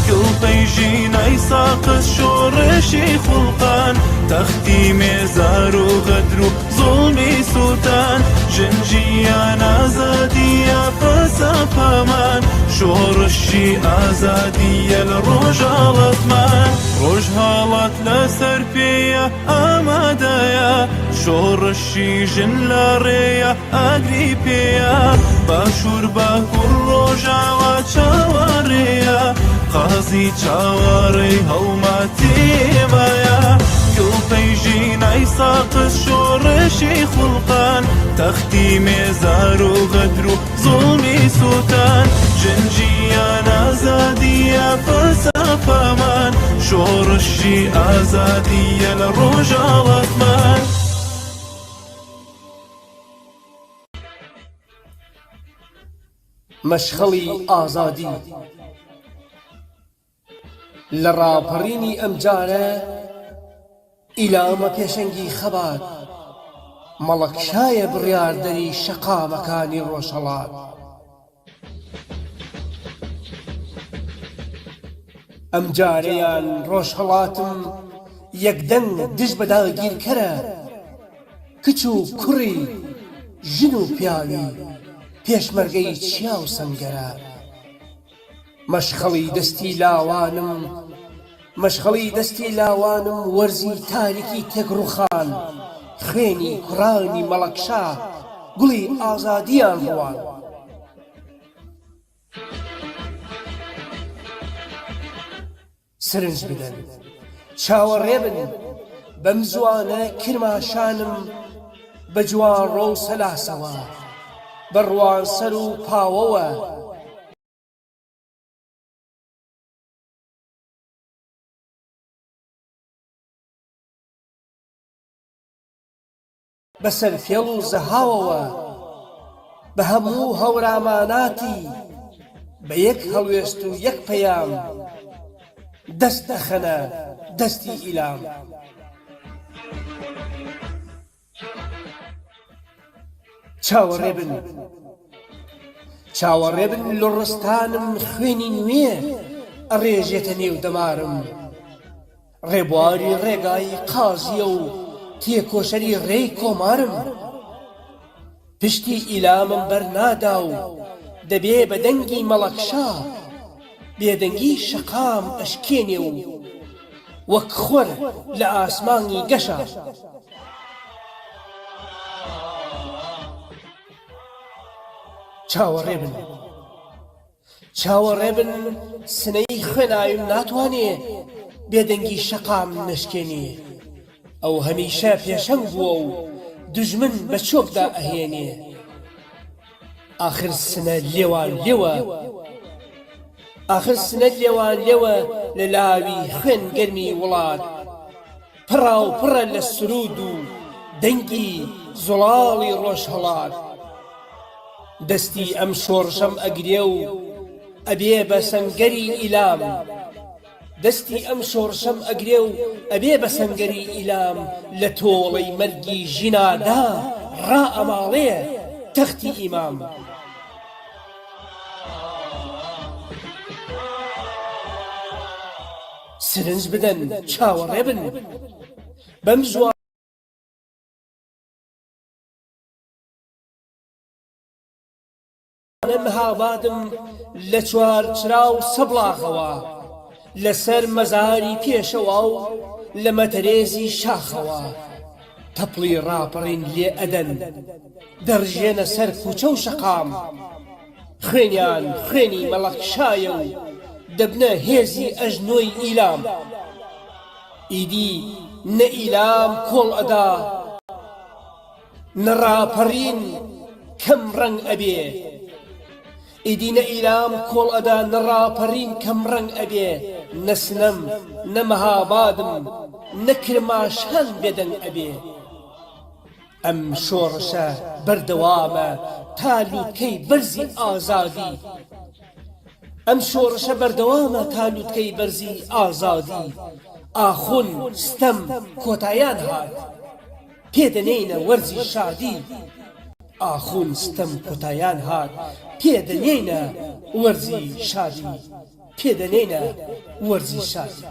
کڵپەی ژینای ساقز شۆڕشی خوڵقان، تەختی مێزار و غەدر و زوڵمی سووتان، ژن ژیان ئازادیە فەلسەفەمان، شۆڕشی ئازادیە لە ڕۆژهەڵاتمان. ڕۆژهەڵات لەسەر پێیە ئامادەیە، شۆڕشی ژن لە ڕێیە ئاگری پێیە، باشوور باکوور ڕۆژاوا چاوەڕێیە، قازی چاوەڕێی هەڵمەتێمایە. کڵپەی ژینای ساقز شۆڕشی خوڵقان، تەختی مێزار و غەدر و زوڵمی سووتان، ژن ژیان ئازادیە فەلسەفەمان، شۆڕشی. ڕۆژی ئازادییە لە ڕۆژهەڵاتمان. مەشخەڵی ئازادی لە ڕاپەڕینی ئەمجارە ئیلامە پێشەنگی خەبات، مەڵەکشایە بڕیاردەری شەقامەکانی ڕۆژهەڵات. ئەمجارەیان ڕۆژهەڵاتم یەکدەنگ دژ بە داگیرکەرە، کچ و کوڕی، ژن و پیاوی، پێشمەرگەی چیا و سەنگەرە. مەشخەڵی دەستی لاوانم مەشخەڵی دەستی لاوانم وەرزی تاریکی تێک ڕووخان خوێنی کوڕانی مەڵەکشا گوڵی ئازادیان ڕوان. سرنج بدەن چاوەڕێ بن بەم زووانە کرماشانم بە جوانڕۆ و سەلاسەوە بە ڕوانسەر و پاوەوە. بە سەرفێڵ و زەهاوەوە بە هەموو هەوراماناتی بە یەک هەڵوێست و یەک پەیام دەست ئەخەنە دەستی ئیلام. چاوەڕێ بن چاوەڕێ بن لوڕستانم خوێنی نوێ ئەڕێژێتە نێو دەمارم. ڕێبواری ڕێگای قازییە و تێکۆشەری ڕێی کۆمارم. پشتی ئیلامم بەرنادا و دەبێ بە دەنگی مەڵەکشا بێدەنگی شەقام ئەشکێنێ و وەک خۆر لە ئاسمانی گەشە. چاوەڕێ بن. چاوەڕێ بن سنەی خوێناویم ناتوانێ بێدەنگی شەقام نەشکێنێ ئەو هەمیشە پێشەنگ بووە و دوژمن بە چۆکدا ئەهێنێ ئاخر سنە لێوان لێوە ئاخر سنە لێوان لێوە لە لاوی خوێن گەرمی وڵات پڕاوپڕە لە سروود و دەنگی زوڵاڵی ڕۆژهەڵات. دەستی ئەم شۆڕشەم ئەگرێ و ئەبێ بە سەنگەری ئیلام. دەستی ئەم شۆڕشەم ئەگرێ و ئەبێ بە سەنگەری ئیلام لە تۆڵەی مەرگی ژینادا ڕائەماڵێ تەختی ئیمام. سرنج بدەن چاوەڕێ بن بەم زووانە مهابادم لە چوارچرا و سەبڵاغەوە لەسەر مەزاری پێشەوا و لە مەتەرێزی شاخەوە تەپڵی ڕاپەڕین لێ ئەدەن دەڕژێنە سەر کوچە و شەقام. خوێنیان خوێنی مەڵەکشایە و دەبنە هێزی ئەژنۆی ئیلام. ئیدی نە ئیلام کۆڵ ئەدا، نە ڕاپەڕین کەم ڕەنگ ئەبێ. ئیدی نە ئیلام کۆڵ ئەدا، نە ڕاپەڕین کەم ڕەنگ ئەبێ، نە سنەم، نە مەهابادم، نە کرماشان بێدەنگ ئەبێ. ئەم شۆڕشە بەردەوامە تا لوتکەی بەرزی ئازادی ئەم شۆڕشە بەردەوامە تا لوتکەی بەرزی ئازادی ئاخون ستەم کۆتایان هات پێ دەنێینە وەرزی شادی ئاخون ستەم کۆتایان هات پێ دەنێینە وەرزی شادی پێ دەنێینە وەرزی شادی.